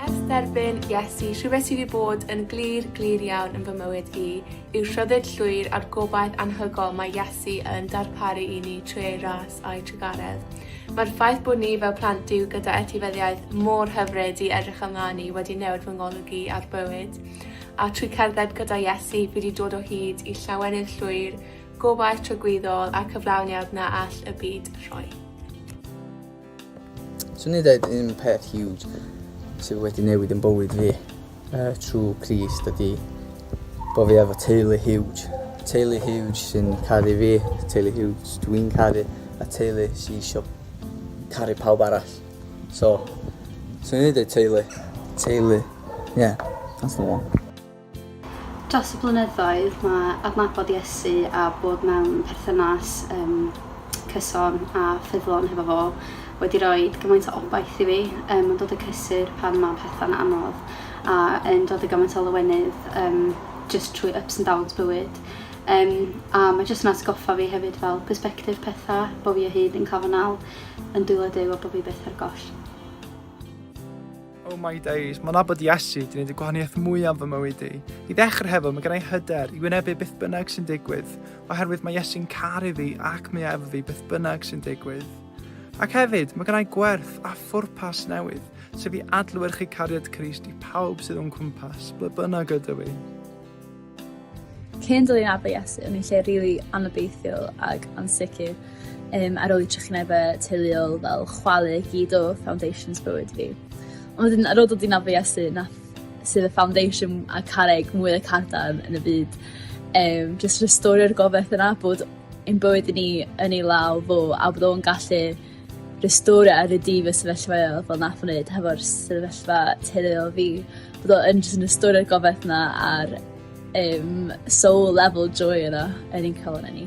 Speaker 9: Ers derbyn Iesu, rhywbeth sydd wedi bod yn glir, glir iawn yn fy mywyd i yw rhyddid llwyr a'r gobaith anhygol mae Iesu yn darparu i ni trwy ei ras a'i trugaredd. Mae'r ffaith bod ni fel plant Duw gyda etifeddiaeth mor hyfryd i edrych ymlaen i wedi newid fy ngolwg i ar bywyd. A trwy cerdded gyda Iesu fi wedi dod o hyd i llawenydd llwyr, gobaith tragwyddol a cyflawniad na all y byd rhoi.
Speaker 10: Swn i'n dweud un peth huge sydd wedi newid yn bywyd fi uh, trwy Crist ydy bod fi efo teulu huge. Teulu huge sy'n caru fi, teulu huge dwi'n caru, a teulu sy'n eisiau caru pawb arall. So, swn i'n dweud teulu. Teulu. Yeah, that's the one.
Speaker 1: Dros y blynyddoedd mae adnabod Iesu a bod mewn perthynas um, cyson a ffyddlon hefo fo wedi rhoi gymaint o obaith i fi. Um, mae'n dod y cysur pan mae pethau'n anodd a yn dod y gymaint o lawenydd um, just trwy ups and downs bywyd. Um, a mae jyst yn atgoffa fi hefyd fel perspective pethau, bod fi o hyd yn cael fy nal yn dwylo Duw a bod fi byth ar goll.
Speaker 11: Oh my days, mae nabod Iesu di wneud y gwahaniaeth mwyaf fy mywyd i. I ddechrau hefo, mae gennau hyder i wynebu beth bynnag sy'n digwydd, oherwydd mae Iesu'n caru fi ac mae efo fi beth bynnag sy'n digwydd. Ac hefyd, mae gennau gwerth a phwrpas newydd, sef i adlewyrchu cariad Crist i pawb sydd o'n cwmpas, ble bynnag ydw i.
Speaker 12: Cyn dod i nabod Iesu, o'n i'n lle rili anobeithiol ag ansicr yym ar ôl i trychinebau teuluol fel chwalu gyd o foundations bywyd fi. Ond wedyn ar ôl dod i nabod Iesu nath sydd y foundation a carreg mwya cadarn yn y byd yym jyst restorio'r gobaith yna bod ein bywyd ni yn ei law fo a bod o'n gallu restorio a redeemio sefyllfaoedd fel nath o neud hefo'r sefyllfa teuluol fi. Bod o yn jyst yn restorio'r gobaith 'na a'r yym soul level joy yna yn ein calonnau ni.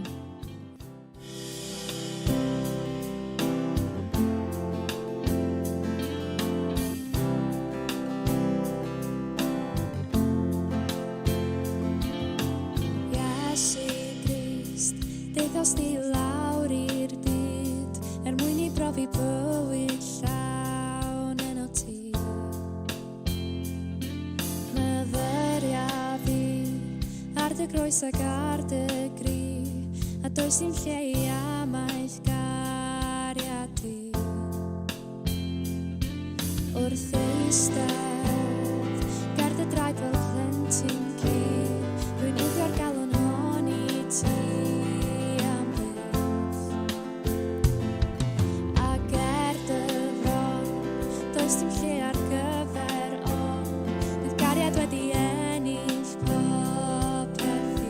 Speaker 13: Iesu Grist, deithost di lawr i'r byd er mwyn i brofi bywyd llawn yno ti. Myfyria fi ar dy groes ac ar dy gri, a does dim lle i amaeth gariad di. Wrth eistedd ger dy draed fel plentyn cu, rwy'n eiddio'r galon hon i ti am byth. A ger dy fron, does dim lle ar gyfer on, bydd gariad wedi ennill popeth i.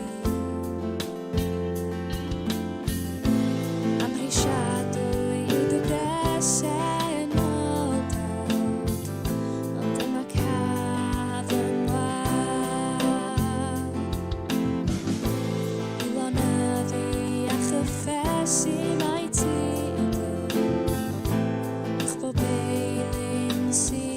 Speaker 13: Amhrisiadwy yw dy bresenoldeb, ond dyma caf yn wag. I lonyddu a chyffesu mai ti yw Duw, uwch bob eilun sydd.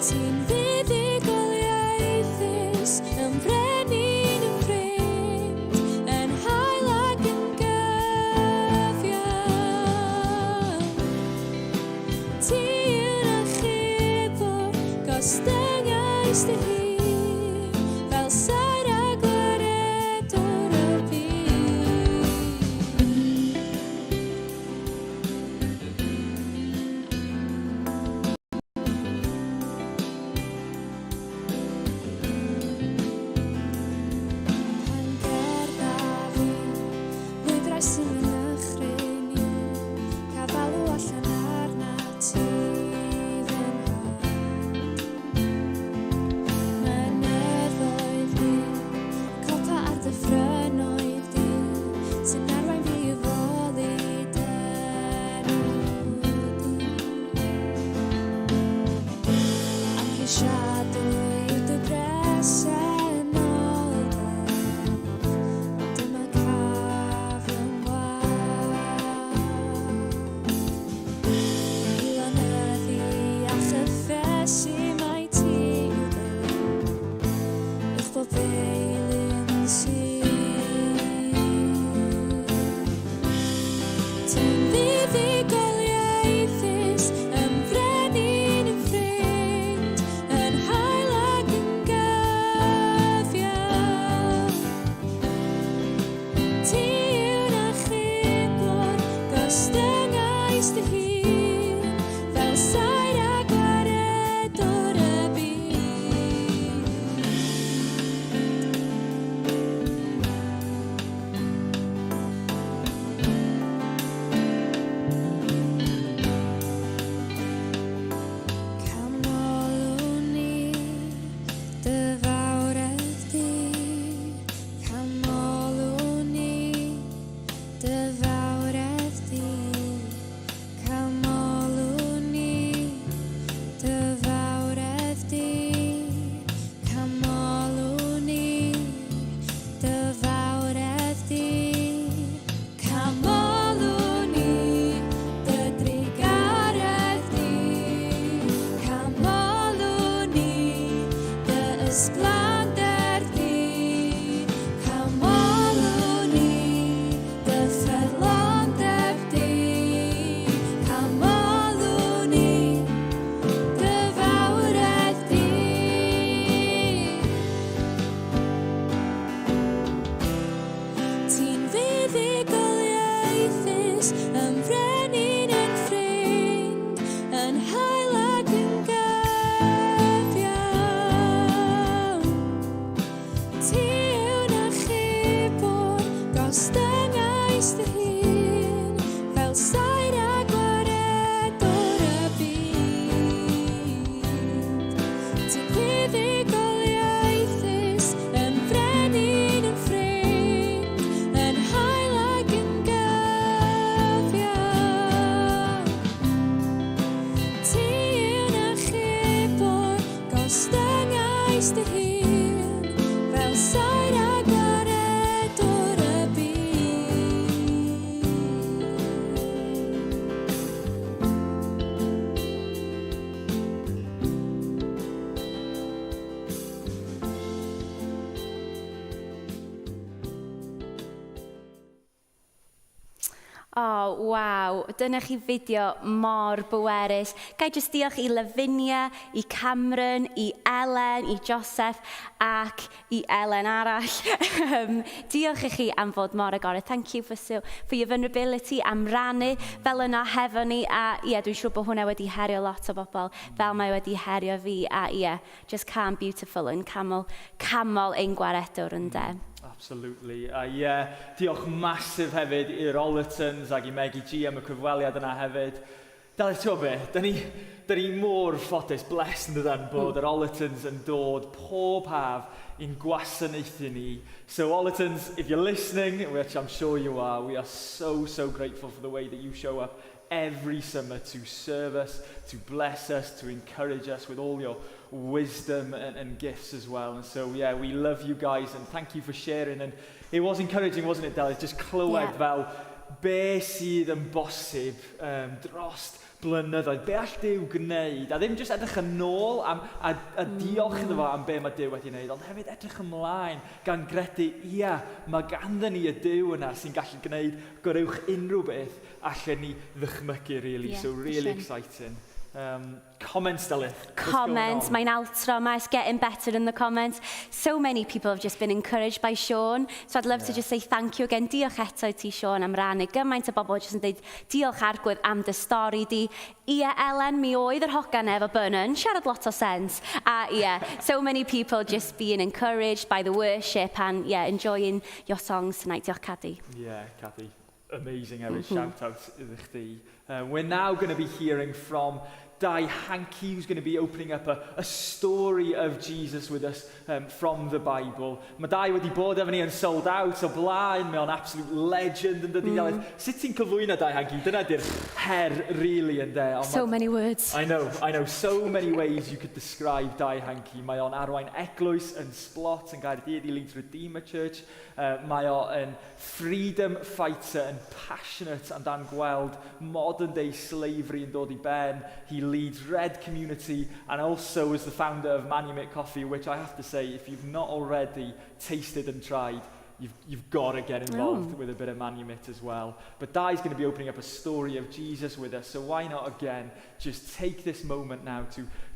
Speaker 13: Ti'n fuddugoliaethus, yn frenin, yn ffrind, yn hael ac yn gyfiawn. Ti yw'r achubwr, gostyngaist dy hun, fel saer a gwaredwr y byd. Pan gerddaf i, lwybrau sy'n fy nychryn i, caf alw allan arnat ti fy nhad. Mynyddoedd du, copa ar dyffrynnoedd du, sy'n arwain fi i foli dy enw di. Amhrisiadwy yw dy bresenoldeb, ond dyma caf yn wag. I lonyddu a chyffesu mai ti yw Duw, uwch bob eilun sydd. Ti'n fuddugoliaethus, yn frenin, yn ffrind, yn hael ac yn gyfiawn. Ti yw'r achubwr, gostyngaist dy hun, fel saer a gwaredwr y byd. Canolwn ni dy fawredd di, canolwn ni dy fawredd di, canolwn.
Speaker 1: O, oh, waw. Dyna chi fideo mor bwerus. Ga i jyst diolch i Lavinia, i Cameron, i Ellen, i Joseph ac i Ellen arall. Diolch i chi am fod mor agored. Thank you for your vulnerability, am rannu fel yna hefo ni. A ie, yeah, dwi'n siŵr bod hwnna wedi herio lot o bobl fel mae wedi herio fi. A ie, yeah, just cân beautiful yn canmol ein gwaredwr ynde.
Speaker 2: Absolutely. A ie, yeah, diolch massive hefyd i'r Ollertons ac i Maggie G am y cyfweliad yna hefyd. Dal ti'n be, da ni mor ffodus, blessed yn dydan, bod yr Ollertons yn dod pob haf i'n gwasanaethu ni. So Ollertons, if you're listening, which I'm sure you are, we are so, so grateful for the way that you show up every summer to serve us, to bless us, to encourage us with all your wisdom and gifts as well. And so, yeah, we love you guys and thank you for sharing. And it was encouraging, wasn't it, Delyth? Just clywed fel be sydd yn bosib drost blynyddoedd. Be all Duw gwneud? A ddim jyst edrych yn ôl a diolch iddo fo am be mae Duw wedi wneud, ond hefyd edrych ymlaen gan gredu, ia, mae ganddyn ni y Duw yna sy'n gallu gwneud goruwch unrhyw beth allen ni ddychmygu, really.
Speaker 1: Yeah,
Speaker 2: so really
Speaker 1: sure.
Speaker 2: Exciting. Comments, Delyth. What's going
Speaker 1: Comments,
Speaker 2: on?
Speaker 1: Mae'n altro yma, it's getting better in the comments. So many people have just been encouraged by Sean, so I'd love to just say thank you again. Diolch eto i ti, Sean, am rannu. Gymaint o bobl jyst yn dweud diolch Arglwydd am dy stori di. Ie, Ellen, mi oedd yr hogan efo bun yn siarad lot o sens. A ie, so many people just being encouraged by the worship and yeah, enjoying your songs tonight. Diolch, Cadi.
Speaker 2: Yeah, Cathy. Amazing hefyd. Shout out iddo chdi. We're now going to be hearing from Dai Hankey, who's going to be opening up a story of Jesus with us from the Bible. Mae Dai wedi bod efo ni yn Sold Out o blaen, mae o'n absolute legend yn dydi. Sut ti'n cyflwyno Dai Hankey? Dyna di'r her, really, yn de. Ond
Speaker 1: So many words.
Speaker 2: I know. So many ways you could describe Dai Hankey. Mae o'n arwain eglwys yn Splott yn Gaerdydd, he leads Redeemer Church. Mae o yn freedom fighter, yn passionate amdan gweld modern day slavery yn dod i ben. He leads Red Community and also is the founder of Manumit Coffee, which I have to say, if you've not already tasted and tried, you've got to get involved with a bit of Manumit as well. But Dai's going to be opening up a story of Jesus with us, so why not again just take this moment now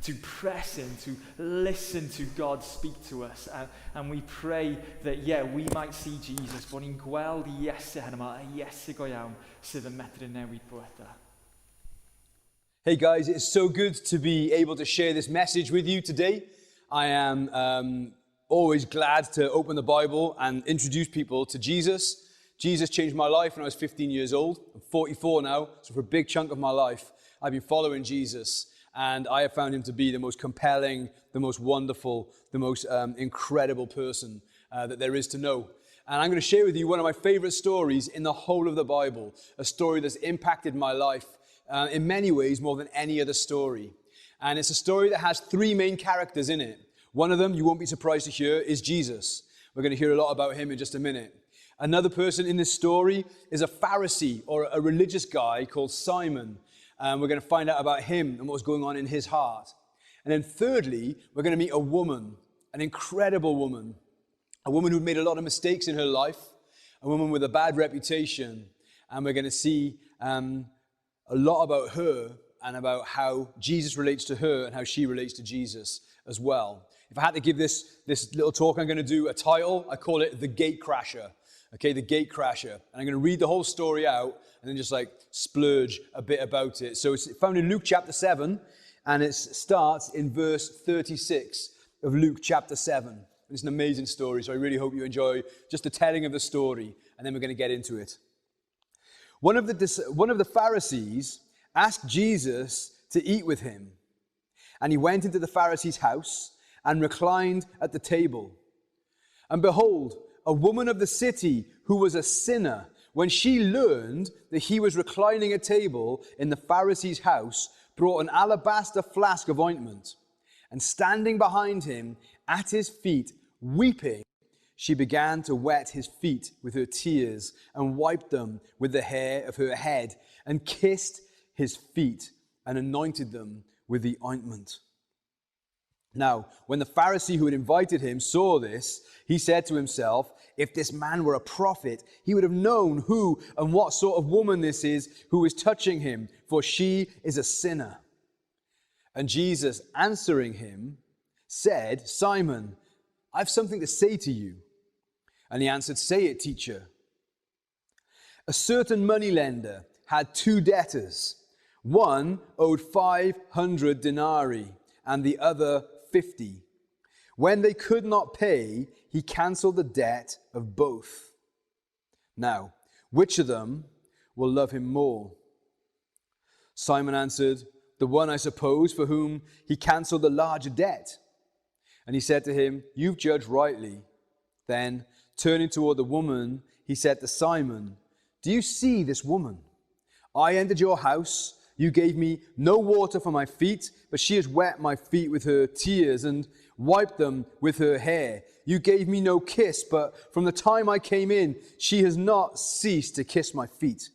Speaker 2: to press in, to listen to God speak to us. And we pray that, yeah, we might see Jesus, bod ni'n gweld Iesu heno yma, y Iesu go iawn sydd yn medru newid bywydau.
Speaker 14: Hey guys, it's so good to be able to share this message with you today. I am always glad to open the Bible and introduce people to Jesus. Jesus changed my life when I was 15 years old. I'm 44 now, so for a big chunk of my life, I've been following Jesus, and I have found him to be the most compelling, the most wonderful, the most incredible person that there is to know. And I'm going to share with you one of my favorite stories in the whole of the Bible, a story that's impacted my life in many ways more than any other story. And it's a story that has three main characters in it. One of them, you won't be surprised to hear, is Jesus. We're going to hear a lot about him in just a minute. Another person in this story is a Pharisee or a religious guy called Simon. And we're going to find out about him and what's going on in his heart. And then thirdly, we're going to meet a woman, an incredible woman, a woman who'd made a lot of mistakes in her life, a woman with a bad reputation. And we're going to see a lot about her and about how Jesus relates to her and how she relates to Jesus as well. If I had to give this little talk I'm going to do a title, I call it The Gate Crasher. Okay, The Gate Crasher. And I'm going to read the whole story out and then just like splurge a bit about it. So it's found in Luke chapter 7, and it starts in verse 36 of Luke chapter 7. And it's an amazing story, so I really hope you enjoy just the telling of the story, and then we're going to get into it. One of the Pharisees asked Jesus to eat with him. And he went into the Pharisee's house and reclined at the table. And behold, a woman of the city who was a sinner, when she learned that he was reclining at table in the Pharisee's house, brought an alabaster flask of ointment. And standing behind him at his feet, weeping, she began to wet his feet with her tears and wiped them with the hair of her head and kissed his feet and anointed them with the ointment. Now, when the Pharisee who had invited him saw this, he said to himself, If this man were a prophet, he would have known who and what sort of woman this is who is touching him, for she is a sinner. And Jesus, answering him, said, Simon, I've something to say to you. And he answered, Say it, teacher. A certain moneylender had two debtors. One owed 500 denarii and the other 50. When they could not pay, he cancelled the debt of both. Now, which of them will love him more? Simon answered, The one, I suppose, for whom he cancelled the larger debt. And he said to him, You've judged rightly. Then, turning toward the woman, he said to Simon, Do you see this woman? I entered your house. You gave me no water for my feet, but she has wet my feet with her tears and wiped them with her hair. You gave me no kiss, but from the time I came in, she has not ceased to kiss my feet.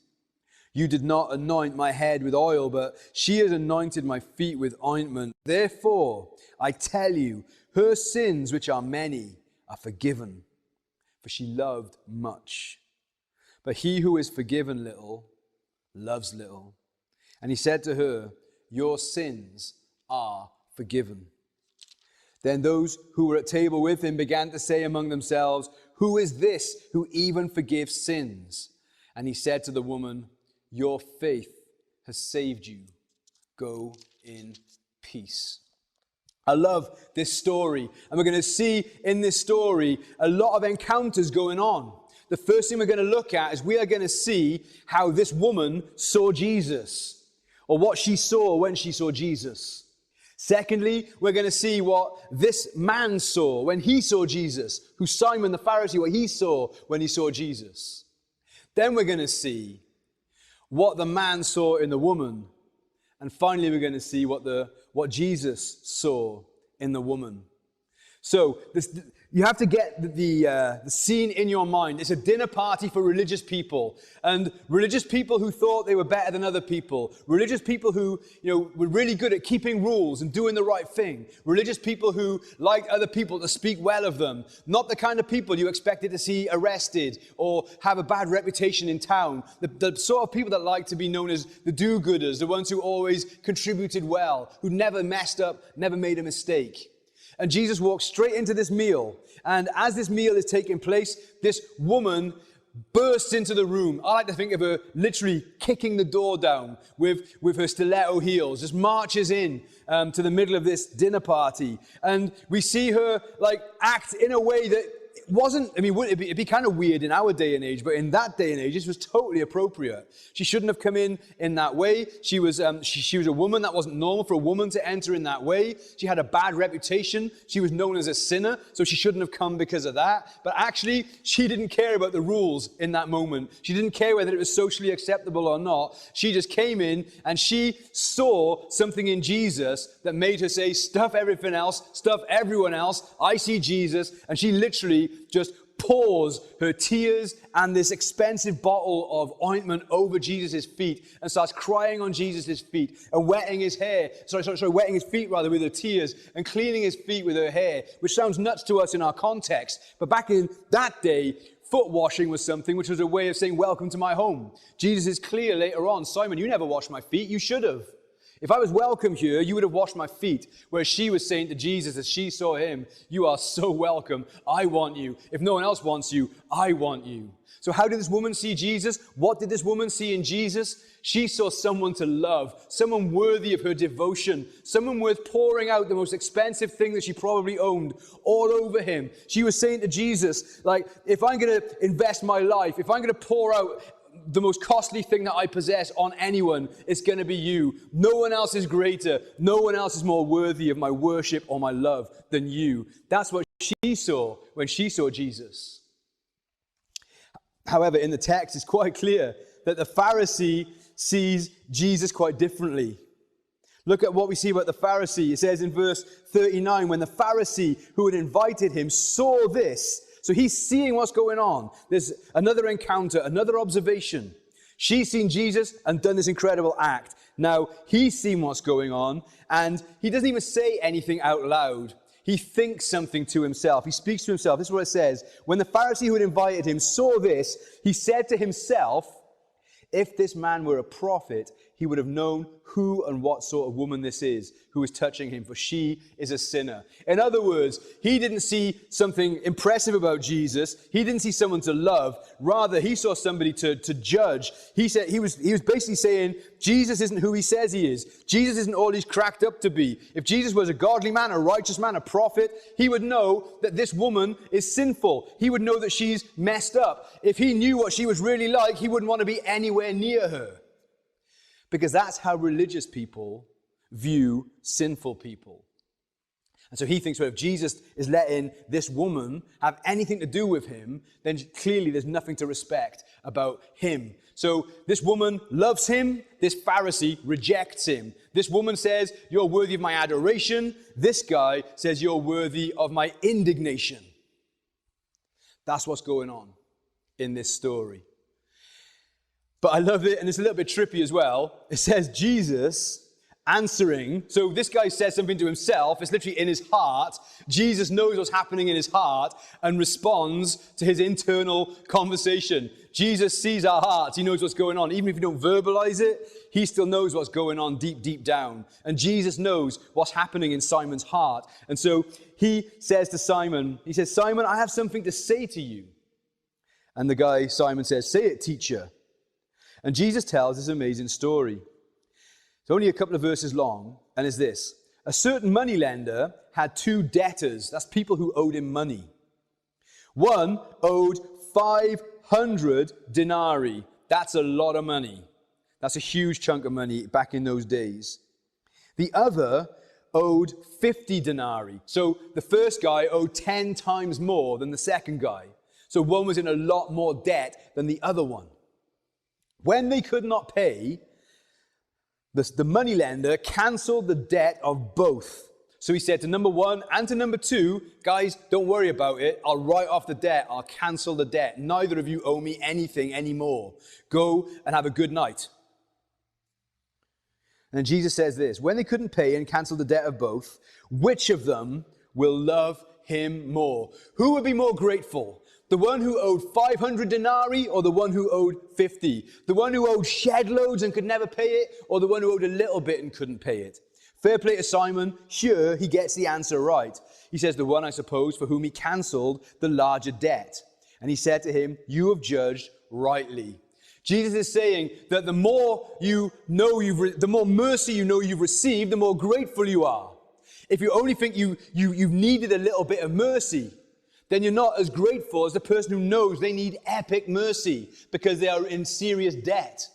Speaker 14: You did not anoint my head with oil, but she has anointed my feet with ointment. Therefore, I tell you, her sins, which are many, are forgiven, for she loved much. But he who is forgiven little loves little. And he said to her, Your sins are forgiven. Then those who were at table with him began to say among themselves, Who is this who even forgives sins? And he said to the woman, Your faith has saved you. Go in peace. I love this story. And we're going to see in this story a lot of encounters going on. The first thing we're going to look at is we are going to see how this woman saw Jesus, or what she saw when she saw Jesus. Secondly, we're going to see what this man saw when he saw Jesus, who Simon the Pharisee, what he saw when he saw Jesus. Then we're going to see what the man saw in the woman. And finally, we're going to see what Jesus saw in the woman. So you have to get the scene in your mind. It's a dinner party for religious people, and religious people who thought they were better than other people, religious people who, were really good at keeping rules and doing the right thing, religious people who liked other people to speak well of them, not the kind of people you expected to see arrested or have a bad reputation in town, the sort of people that like to be known as the do-gooders, the ones who always contributed well, who never messed up, never made a mistake. And Jesus walks straight into this meal. And as this meal is taking place, this woman bursts into the room. I like to think of her literally kicking the door down with her stiletto heels, just marches in to the middle of this dinner party. And we see her act in a way that wasn't, I mean, it'd be kind of weird in our day and age, but in that day and age, this was totally appropriate. She shouldn't have come in that way. She was she was a woman. That wasn't normal for a woman to enter in that way. She had a bad reputation. She was known as a sinner, so she shouldn't have come because of that. But actually, she didn't care about the rules in that moment. She didn't care whether it was socially acceptable or not. She just came in and she saw something in Jesus that made her say, stuff everything else, stuff everyone else. I see Jesus. And she literally just pours her tears and this expensive bottle of ointment over Jesus' feet and starts crying on Jesus' feet and wetting his hair, wetting his feet rather with her tears and cleaning his feet with her hair, which sounds nuts to us in our context. But back in that day, foot washing was something which was a way of saying, welcome to my home. Jesus is clear later on, Simon, you never washed my feet, you should have. If I was welcome here, you would have washed my feet. Whereas she was saying to Jesus as she saw him, you are so welcome. I want you. If no one else wants you, I want you. So how did this woman see Jesus? What did this woman see in Jesus? She saw someone to love, someone worthy of her devotion, someone worth pouring out the most expensive thing that she probably owned all over him. She was saying to Jesus, if I'm going to invest my life, if I'm going to pour out the most costly thing that I possess on anyone, it's going to be you. No one else is greater. No one else is more worthy of my worship or my love than you. That's what she saw when she saw Jesus. However, in the text, it's quite clear that the Pharisee sees Jesus quite differently. Look at what we see about the Pharisee. It says in verse 39, when the Pharisee who had invited him saw this, so he's seeing what's going on. There's another encounter, another observation. She's seen Jesus and done this incredible act. Now, he's seen what's going on, and he doesn't even say anything out loud. He thinks something to himself. He speaks to himself. This is what it says. When the Pharisee who had invited him saw this, he said to himself, if this man were a prophet, he would have known who and what sort of woman this is who is touching him, for she is a sinner. In other words, he didn't see something impressive about Jesus. He didn't see someone to love. Rather, he saw somebody to judge. He said he was basically saying, Jesus isn't who he says he is. Jesus isn't all he's cracked up to be. If Jesus was a godly man, a righteous man, a prophet, he would know that this woman is sinful. He would know that she's messed up. If he knew what she was really like, he wouldn't want to be anywhere near her. Because that's how religious people view sinful people. And so he thinks, well, if Jesus is letting this woman have anything to do with him, then clearly there's nothing to respect about him. So this woman loves him. This Pharisee rejects him. This woman says, you're worthy of my adoration. This guy says, you're worthy of my indignation. That's what's going on in this story. But I love it, and it's a little bit trippy as well. It says Jesus answering. So this guy says something to himself. It's literally in his heart. Jesus knows what's happening in his heart and responds to his internal conversation. Jesus sees our hearts. He knows what's going on. Even if you don't verbalize it, he still knows what's going on deep, deep down. And Jesus knows what's happening in Simon's heart. And so he says to Simon, he says, Simon, I have something to say to you. And the guy, Simon, says, say it, teacher. And Jesus tells this amazing story. It's only a couple of verses long, and it's this. A certain moneylender had two debtors. That's people who owed him money. One owed 500 denarii. That's a lot of money. That's a huge chunk of money back in those days. The other owed 50 denarii. So the first guy owed 10 times more than the second guy. So one was in a lot more debt than the other one. When they could not pay, the moneylender canceled the debt of both. So he said to number one and to number two, guys, don't worry about it. I'll write off the debt. I'll cancel the debt. Neither of you owe me anything anymore. Go and have a good night. And then Jesus says this, when they couldn't pay and cancel the debt of both, which of them will love him more? Who would be more grateful? The one who owed 500 denarii or the one who owed 50? The one who owed shed loads and could never pay it, or the one who owed a little bit and couldn't pay it? Fair play to Simon. Sure, he gets the answer right. He says, the one, I suppose, for whom he cancelled the larger debt. And he said to him, you have judged rightly. Jesus is saying that the more you know the more mercy you know you've received, the more grateful you are. If you only think you've needed a little bit of mercy, then you're not as grateful as the person who knows they need epic mercy because they are in serious debt.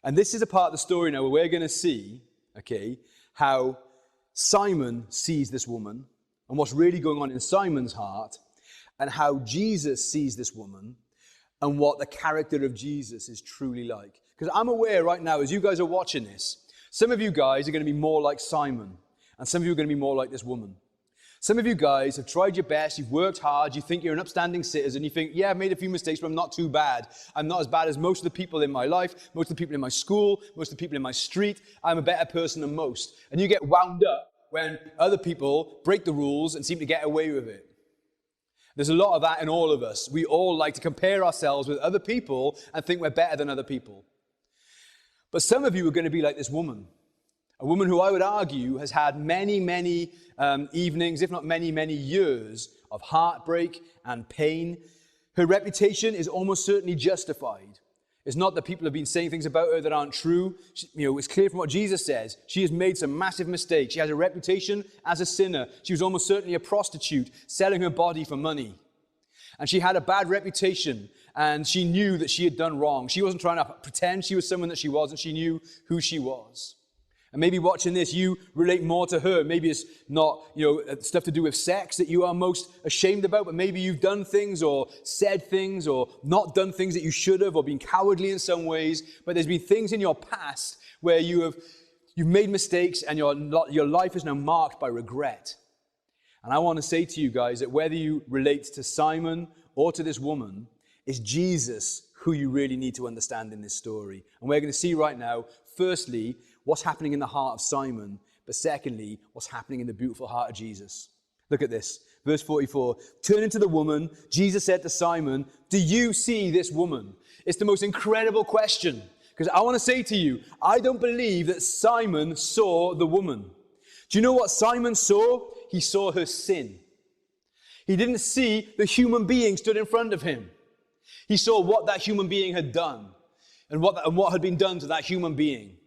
Speaker 14: And this is a part of the story now where we're going to see, okay, how Simon sees this woman and what's really going on in Simon's heart, and how Jesus sees this woman and what the character of Jesus is truly like. Because I'm aware right now, as you guys are watching this, some of you guys are going to be more like Simon, and some of you are going to be more like this woman. Some of you guys have tried your best, you've worked hard, you think you're an upstanding citizen, you think, yeah, I've made a few mistakes, but I'm not too bad. I'm not as bad as most of the people in my life, most of the people in my school, most of the people in my street. I'm a better person than most. And you get wound up when other people break the rules and seem to get away with it. There's a lot of that in all of us. We all like to compare ourselves with other people and think we're better than other people. But some of you are going to be like this woman. A woman who I would argue has had many, many evenings, if not many, many years of heartbreak and pain. Her reputation is almost certainly justified. It's not that people have been saying things about her that aren't true. She, it's clear from what Jesus says. She has made some massive mistakes. She has a reputation as a sinner. She was almost certainly a prostitute, selling her body for money. And she had a bad reputation, and she knew that she had done wrong. She wasn't trying to pretend she was someone that she wasn't. She knew who she was. And maybe watching this, you relate more to her. Maybe it's not, stuff to do with sex that you are most ashamed about, but maybe you've done things or said things or not done things that you should have or been cowardly in some ways. But there's been things in your past where you've made mistakes and your life is now marked by regret. And I want to say to you guys that whether you relate to Simon or to this woman, it's Jesus who you really need to understand in this story. And we're going to see right now, firstly, what's happening in the heart of Simon, but secondly, what's happening in the beautiful heart of Jesus. Look at this. Verse 44. Turning to the woman, Jesus said to Simon, "Do you see this woman?" It's the most incredible question, because I want to say to you, I don't believe that Simon saw the woman. Do you know what Simon saw? He saw her sin. He didn't see the human being stood in front of him. He saw what that human being had done and what had been done to that human being.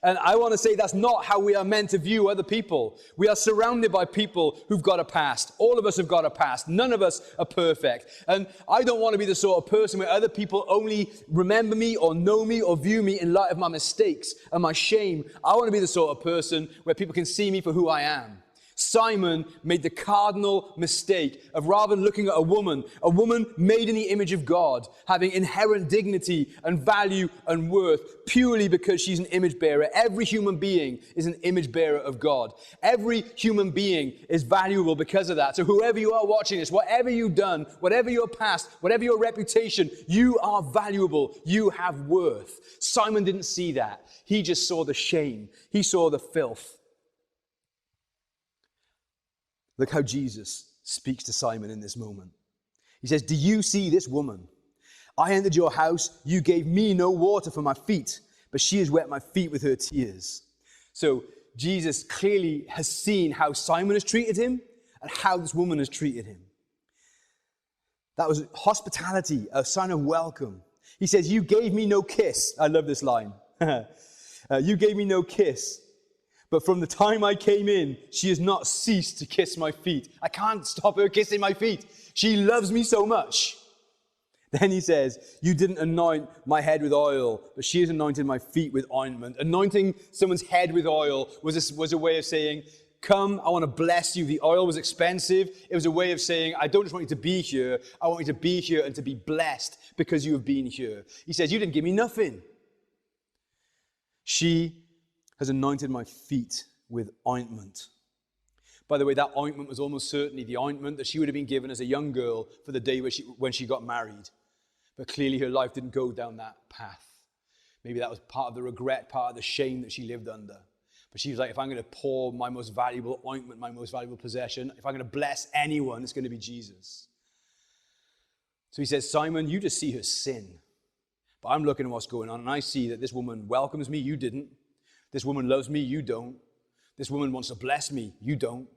Speaker 14: And I want to say that's not how we are meant to view other people. We are surrounded by people who've got a past. All of us have got a past. None of us are perfect. And I don't want to be the sort of person where other people only remember me or know me or view me in light of my mistakes and my shame. I want to be the sort of person where people can see me for who I am. Simon made the cardinal mistake of rather than looking at a woman made in the image of God, having inherent dignity and value and worth purely because she's an image bearer. Every human being is an image bearer of God. Every human being is valuable because of that. So whoever you are watching this, whatever you've done, whatever your past, whatever your reputation, you are valuable. You have worth. Simon didn't see that. He just saw the shame. He saw the filth. Look how Jesus speaks to Simon in this moment. He says, "Do you see this woman? I entered your house. You gave me no water for my feet, but she has wet my feet with her tears." So Jesus clearly has seen how Simon has treated him and how this woman has treated him. That was hospitality, a sign of welcome. He says, "You gave me no kiss." I love this line. You gave me no kiss. But from the time I came in, she has not ceased to kiss my feet. I can't stop her kissing my feet. She loves me so much. Then he says, "You didn't anoint my head with oil, but she has anointed my feet with ointment." Anointing someone's head with oil was a way of saying, come, I want to bless you. The oil was expensive. It was a way of saying, I don't just want you to be here. I want you to be here and to be blessed because you have been here. He says, you didn't give me nothing. She has anointed my feet with ointment. By the way, that ointment was almost certainly the ointment that she would have been given as a young girl for the day when she got married. But clearly her life didn't go down that path. Maybe that was part of the regret, part of the shame that she lived under. But she was like, if I'm going to pour my most valuable ointment, my most valuable possession, if I'm going to bless anyone, it's going to be Jesus. So he says, Simon, you just see her sin. But I'm looking at what's going on, and I see that this woman welcomes me, you didn't. This woman loves me, you don't. This woman wants to bless me, you don't.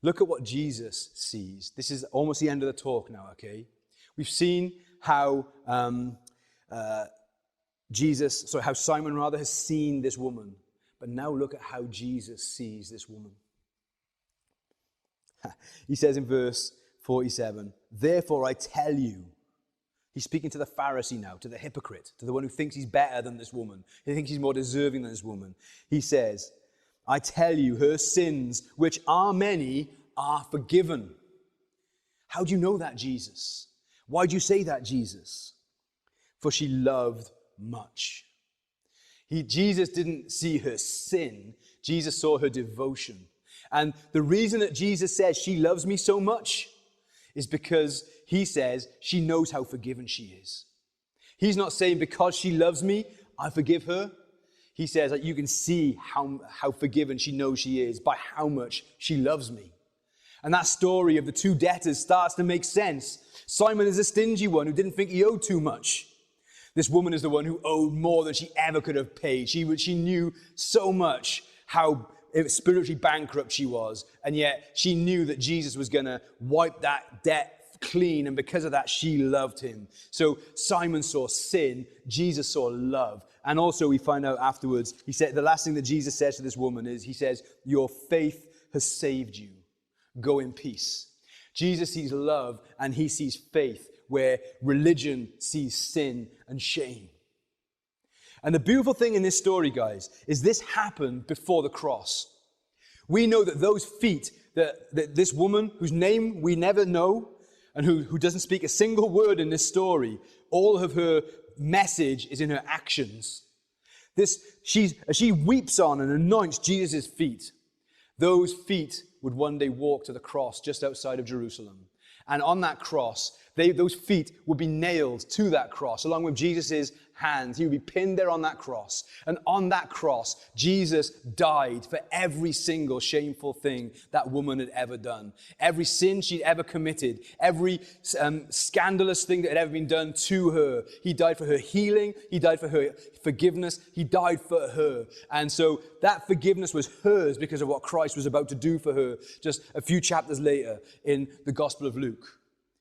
Speaker 14: Look at what Jesus sees. This is almost the end of the talk now, okay? We've seen how how Simon rather has seen this woman. But now look at how Jesus sees this woman. He says in verse 47, "Therefore I tell you." He's speaking to the Pharisee now, to the hypocrite, to the one who thinks he's better than this woman. He thinks he's more deserving than this woman. He says, "I tell you, her sins, which are many, are forgiven." How do you know that, Jesus? Why do you say that, Jesus? For she loved much. Jesus didn't see her sin. Jesus saw her devotion. And the reason that Jesus says she loves me so much is because he says she knows how forgiven she is. He's not saying because she loves me, I forgive her. He says that you can see how forgiven she knows she is by how much she loves me. And that story of the two debtors starts to make sense. Simon is a stingy one who didn't think he owed too much. This woman is the one who owed more than she ever could have paid. She knew so much how spiritually bankrupt she was, and yet she knew that Jesus was going to wipe that debt clean, and because of that, she loved him. So Simon saw sin, Jesus saw love. And also we find out afterwards, he said the last thing that Jesus says to this woman is, he says, "Your faith has saved you. Go in peace." Jesus sees love and he sees faith where religion sees sin and shame. And the beautiful thing in this story, guys, is this happened before the cross. We know that those feet, that this woman whose name we never know and who doesn't speak a single word in this story, all of her message is in her actions. She weeps on and anoints Jesus' feet. Those feet would one day walk to the cross just outside of Jerusalem. And on that cross, they, those feet would be nailed to that cross, along with Jesus' hands. He would be pinned there on that cross. And on that cross, Jesus died for every single shameful thing that woman had ever done. Every sin she'd ever committed, every scandalous thing that had ever been done to her. He died for her healing. He died for her forgiveness. He died for her. And so that forgiveness was hers because of what Christ was about to do for her just a few chapters later in the Gospel of Luke.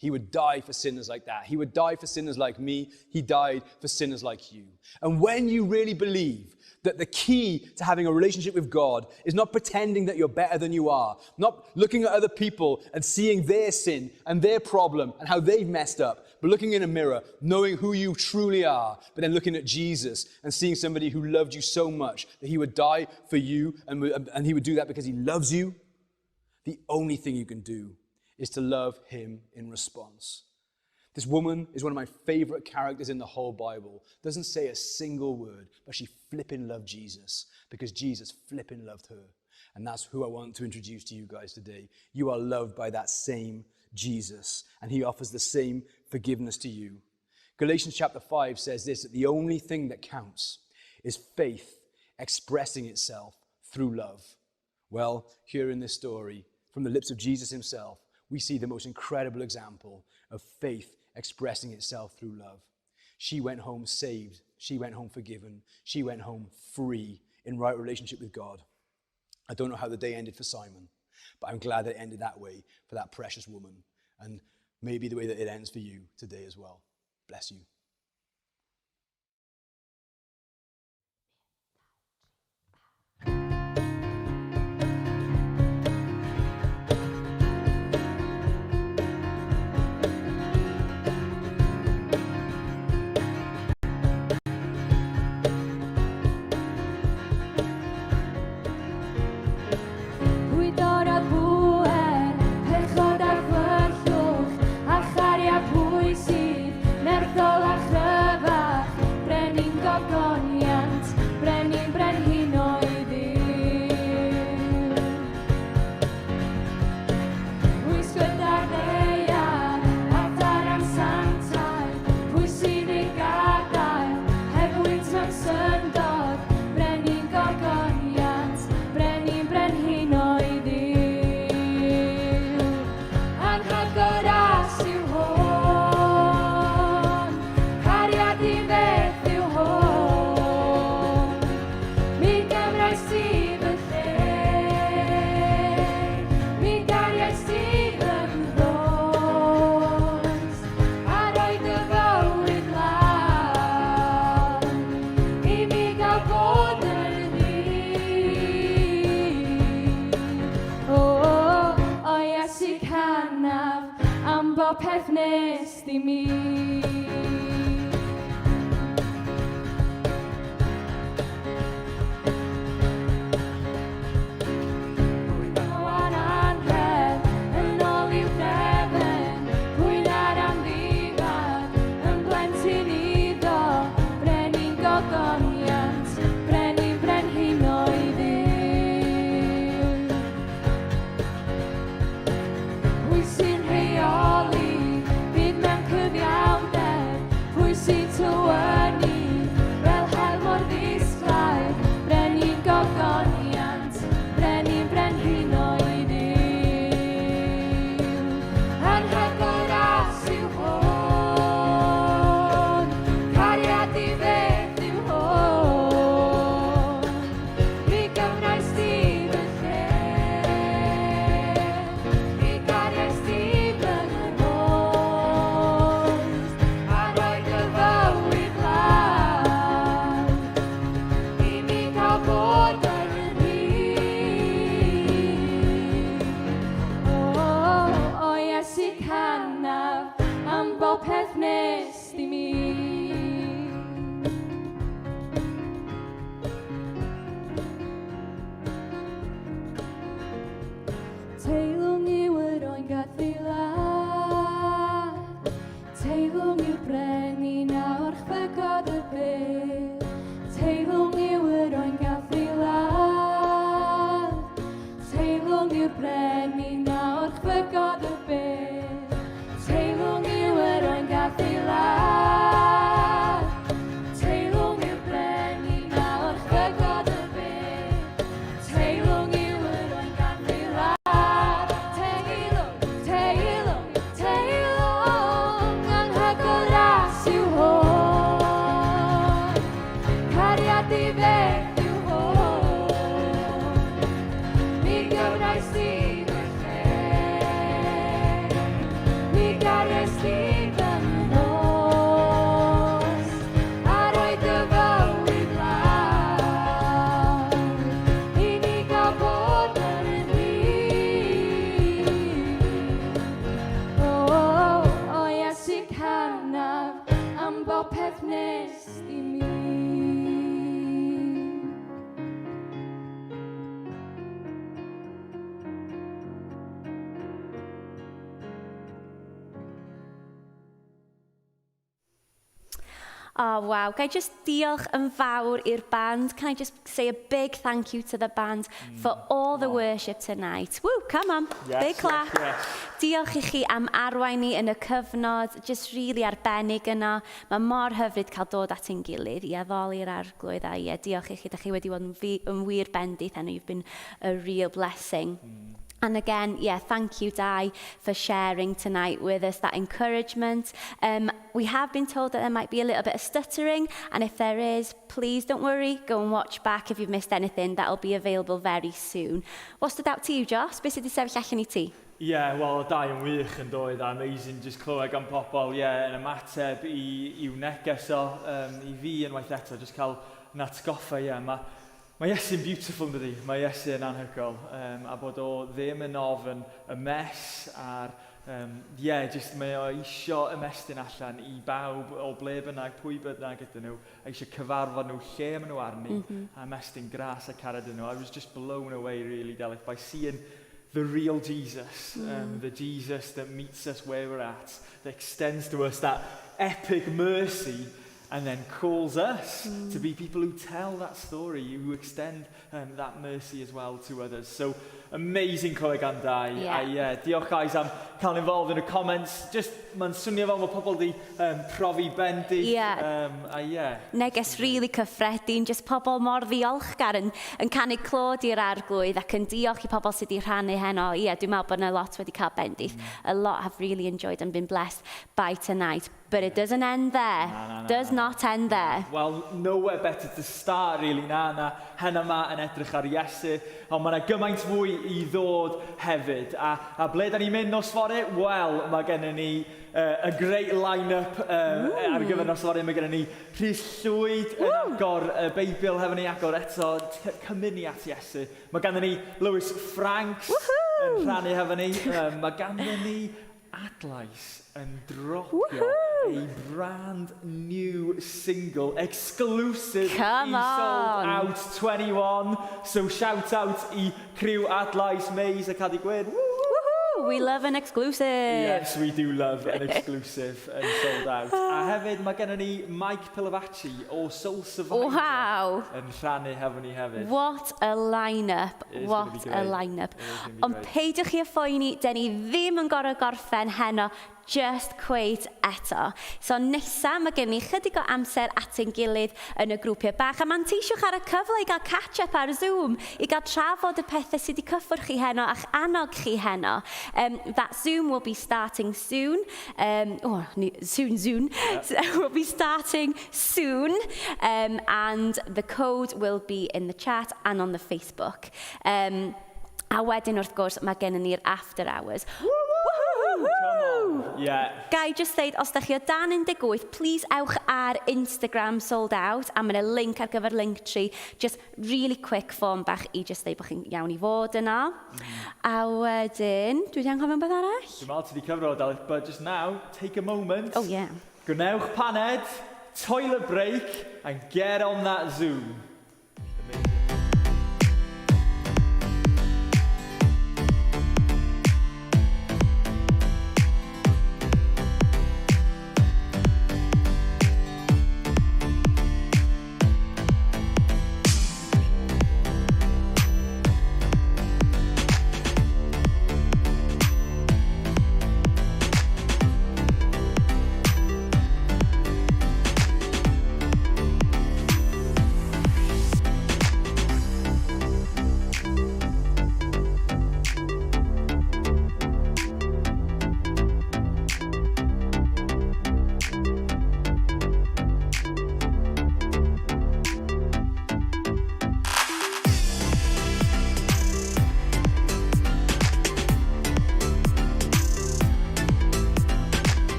Speaker 14: He would die for sinners like that. He would die for sinners like me. He died for sinners like you. And when you really believe that the key to having a relationship with God is not pretending that you're better than you are, not looking at other people and seeing their sin and their problem and how they've messed up, but looking in a mirror, knowing who you truly are, but then looking at Jesus and seeing somebody who loved you so much that he would die for you and he would do that because he loves you, the only thing you can do is to love him in response. This woman is one of my favorite characters in the whole Bible. Doesn't say a single word, but she flippin' loved Jesus because Jesus flippin' loved her. And that's who I want to introduce to you guys today. You are loved by that same Jesus, and he offers the same forgiveness to you. Galatians chapter 5 says this, that the only thing that counts is faith expressing itself through love. Well, here in this story, from the lips of Jesus himself, we see the most incredible example of faith expressing itself through love. She went home saved. She went home forgiven. She went home free in right relationship with God. I don't know how the day ended for Simon, but I'm glad that it ended that way for that precious woman, and maybe the way that it ends for you today as well. Bless you.
Speaker 13: Pwy dorrodd bŵer, pechod a chwyllwch, a chariad pwy sydd nerthol a chryfach, brenin gogoniant, brenin brenhinoedd Dduw. Pwy sgwydda'r ddaear, a daran sanctaidd, pwy sy'n ei gadael, heb wynt mewn syndod, brenin gogoniant, brenin brenhinoedd Dduw. Anhygoel ras yw hwn, cariad i beth yw hwn. Mi gymrais ti fy lle, mi gariais ti fy nghroes, a rhoi dy fywyd lawr, i mi gael bod yn rhydd. O, o Iesu canaf, am bopeth nes di mi. Pwy ddawa'r anrheg yn ôl i'w drefn, pwy na'r amddifad yn blentyn iddo, brenin gogoniant, brenin brenhinoedd Dduw. Pwy sy'n rheoli byd mewn cyfiawnder, beth yw hwn. Mi gymrais di fy lle. Mi garies di fy nos. A rhoi dy fywyd lawr. I ni gael bod yn rhydd. O, o, o, Iesu canaf am bopeth nes i mi.
Speaker 1: Oh, wow. Ga i just diolch yn fawr i'r band. Can I just say a big thank you to the band for all the worship tonight. Woo, come on.
Speaker 2: Yes,
Speaker 1: big clap.
Speaker 2: Yes, yes.
Speaker 1: Diolch i chi am arwain ni yn y cyfnod, just really arbennig yno. Mae mor hyfryd cael dod at ein gilydd i addoli'r arglwydd a ie, diolch i chi, da chi wedi bod yn, fi, yn wir bendith and you've been a real blessing. And again, yeah, thank you, Dai, for sharing tonight with us that encouragement. We have been told that there might be a little bit of stuttering, and if there is, please don't worry. Go and watch back if you've missed anything. That'll be available very soon. What stood out to you, Joss? Beth sydd wedi sefyll allan i ti?
Speaker 2: Ie, yeah, wel, y dau yn wych yn doedd, a amazing just clywed gan pobl, ie, yeah, yn ymateb i, i'w neges o, i fi unwaith eto, just cael yn atgoffa, ie, yeah, mae mae Iesu'n beautiful yn dydi, mae Iesu yn anhygoel, a bod o ddim yn ofn y mess a'r, um, yeah, just mae o isio ymestyn allan i bawb o ble bynnag, pwy bynnag ydyn nhw, a eisiau cyfarfod nhw lle maen nhw arni, a ymestyn gras a cariad iddyn nhw. I was just blown away, really, Delyth, by seeing the real Jesus, the Jesus that meets us where we're at, that extends to us that epic mercy and then calls us to be people who tell that story, who extend that mercy as well to others. So amazing clywed gan Dai. A yeah, diolch guys am cael involved in the comments. Just, mae'n swnio fel mae pobl di profi bendith. A yeah.
Speaker 1: Neges really cyffredin, just pobl mor ddiolchgar yn, yn canu clod i'r arglwydd ac yn diolch i pobl sydd wedi rhannu heno. Ie, yeah, dwi'n meddwl bod yna lot wedi cael bendith. A lot have really enjoyed and been blessed by tonight. But it doesn't end there.
Speaker 2: Na, na, na,
Speaker 1: Does
Speaker 2: na.
Speaker 1: not end there.
Speaker 2: Well, nowhere better to start, really, na heno yma yn edrych ar Iesu. Ond mae yna gymaint fwy i ddod hefyd. A ble da ni'n mynd nos fory? Wel, mae gennym ni a great line-up ar gyfer nos fory. Mae gennym ni Rhys Llwyd yn agor y Beibl hefo ni, agor eto, cymryd ni at Iesu. Mae gennym ni Lewis Franks yn rhannu hefo ni. Mae gennym ni Adlais yn dropio a brand new single exclusive
Speaker 1: Come
Speaker 2: i Sold
Speaker 1: on.
Speaker 2: Out 21. So shout out i criw Adlais, Mays a Cadi Gwyn. Woo!
Speaker 1: Woohoo! We love an exclusive.
Speaker 2: Yes, we do love an exclusive and Sold Out. A hefyd mae gennym ni Mike Pilavachi o Soul Survivor yn rhannu hefo ni hefyd.
Speaker 1: What a line-up.
Speaker 2: It is
Speaker 1: What
Speaker 2: gonna be
Speaker 1: a
Speaker 2: great.
Speaker 1: line-up.
Speaker 2: It is gonna be
Speaker 1: Ond
Speaker 2: great.
Speaker 1: peidiwch chi â phoeni, dyn ni ddim yn gorfod gorffen heno just quite eto. So nesa, mae gen ni chydig o amser at ein gilydd yn y grwpiau bach. A manteisiwch ar y cyfle i gael catch-up ar Zoom, i gael trafod y pethau sydd wedi cyffwrdd chi heno a'ch annog chi heno. That Zoom will be starting soon. Oh, soon, soon. Will be starting soon. And the code will be in the chat and on the Facebook. A wedyn, wrth gwrs, mae gennym ni'r after hours.
Speaker 2: Come on. Yeah.
Speaker 1: Ga i just dweud, os da chi o dan 18, please ewch ar Instagram Sold Out, a mae yna link ar gyfer Linktree, just really quick form bach i just dweud bod chi'n iawn i fod yno. A wedyn, dwi wedi anghofio beth arall?
Speaker 2: Dwi'n meddwl ti wedi cyfro, Delyth, but just now, take a moment.
Speaker 1: Oh, yeah.
Speaker 2: Gwnewch paned, toilet break, and get on that Zoom.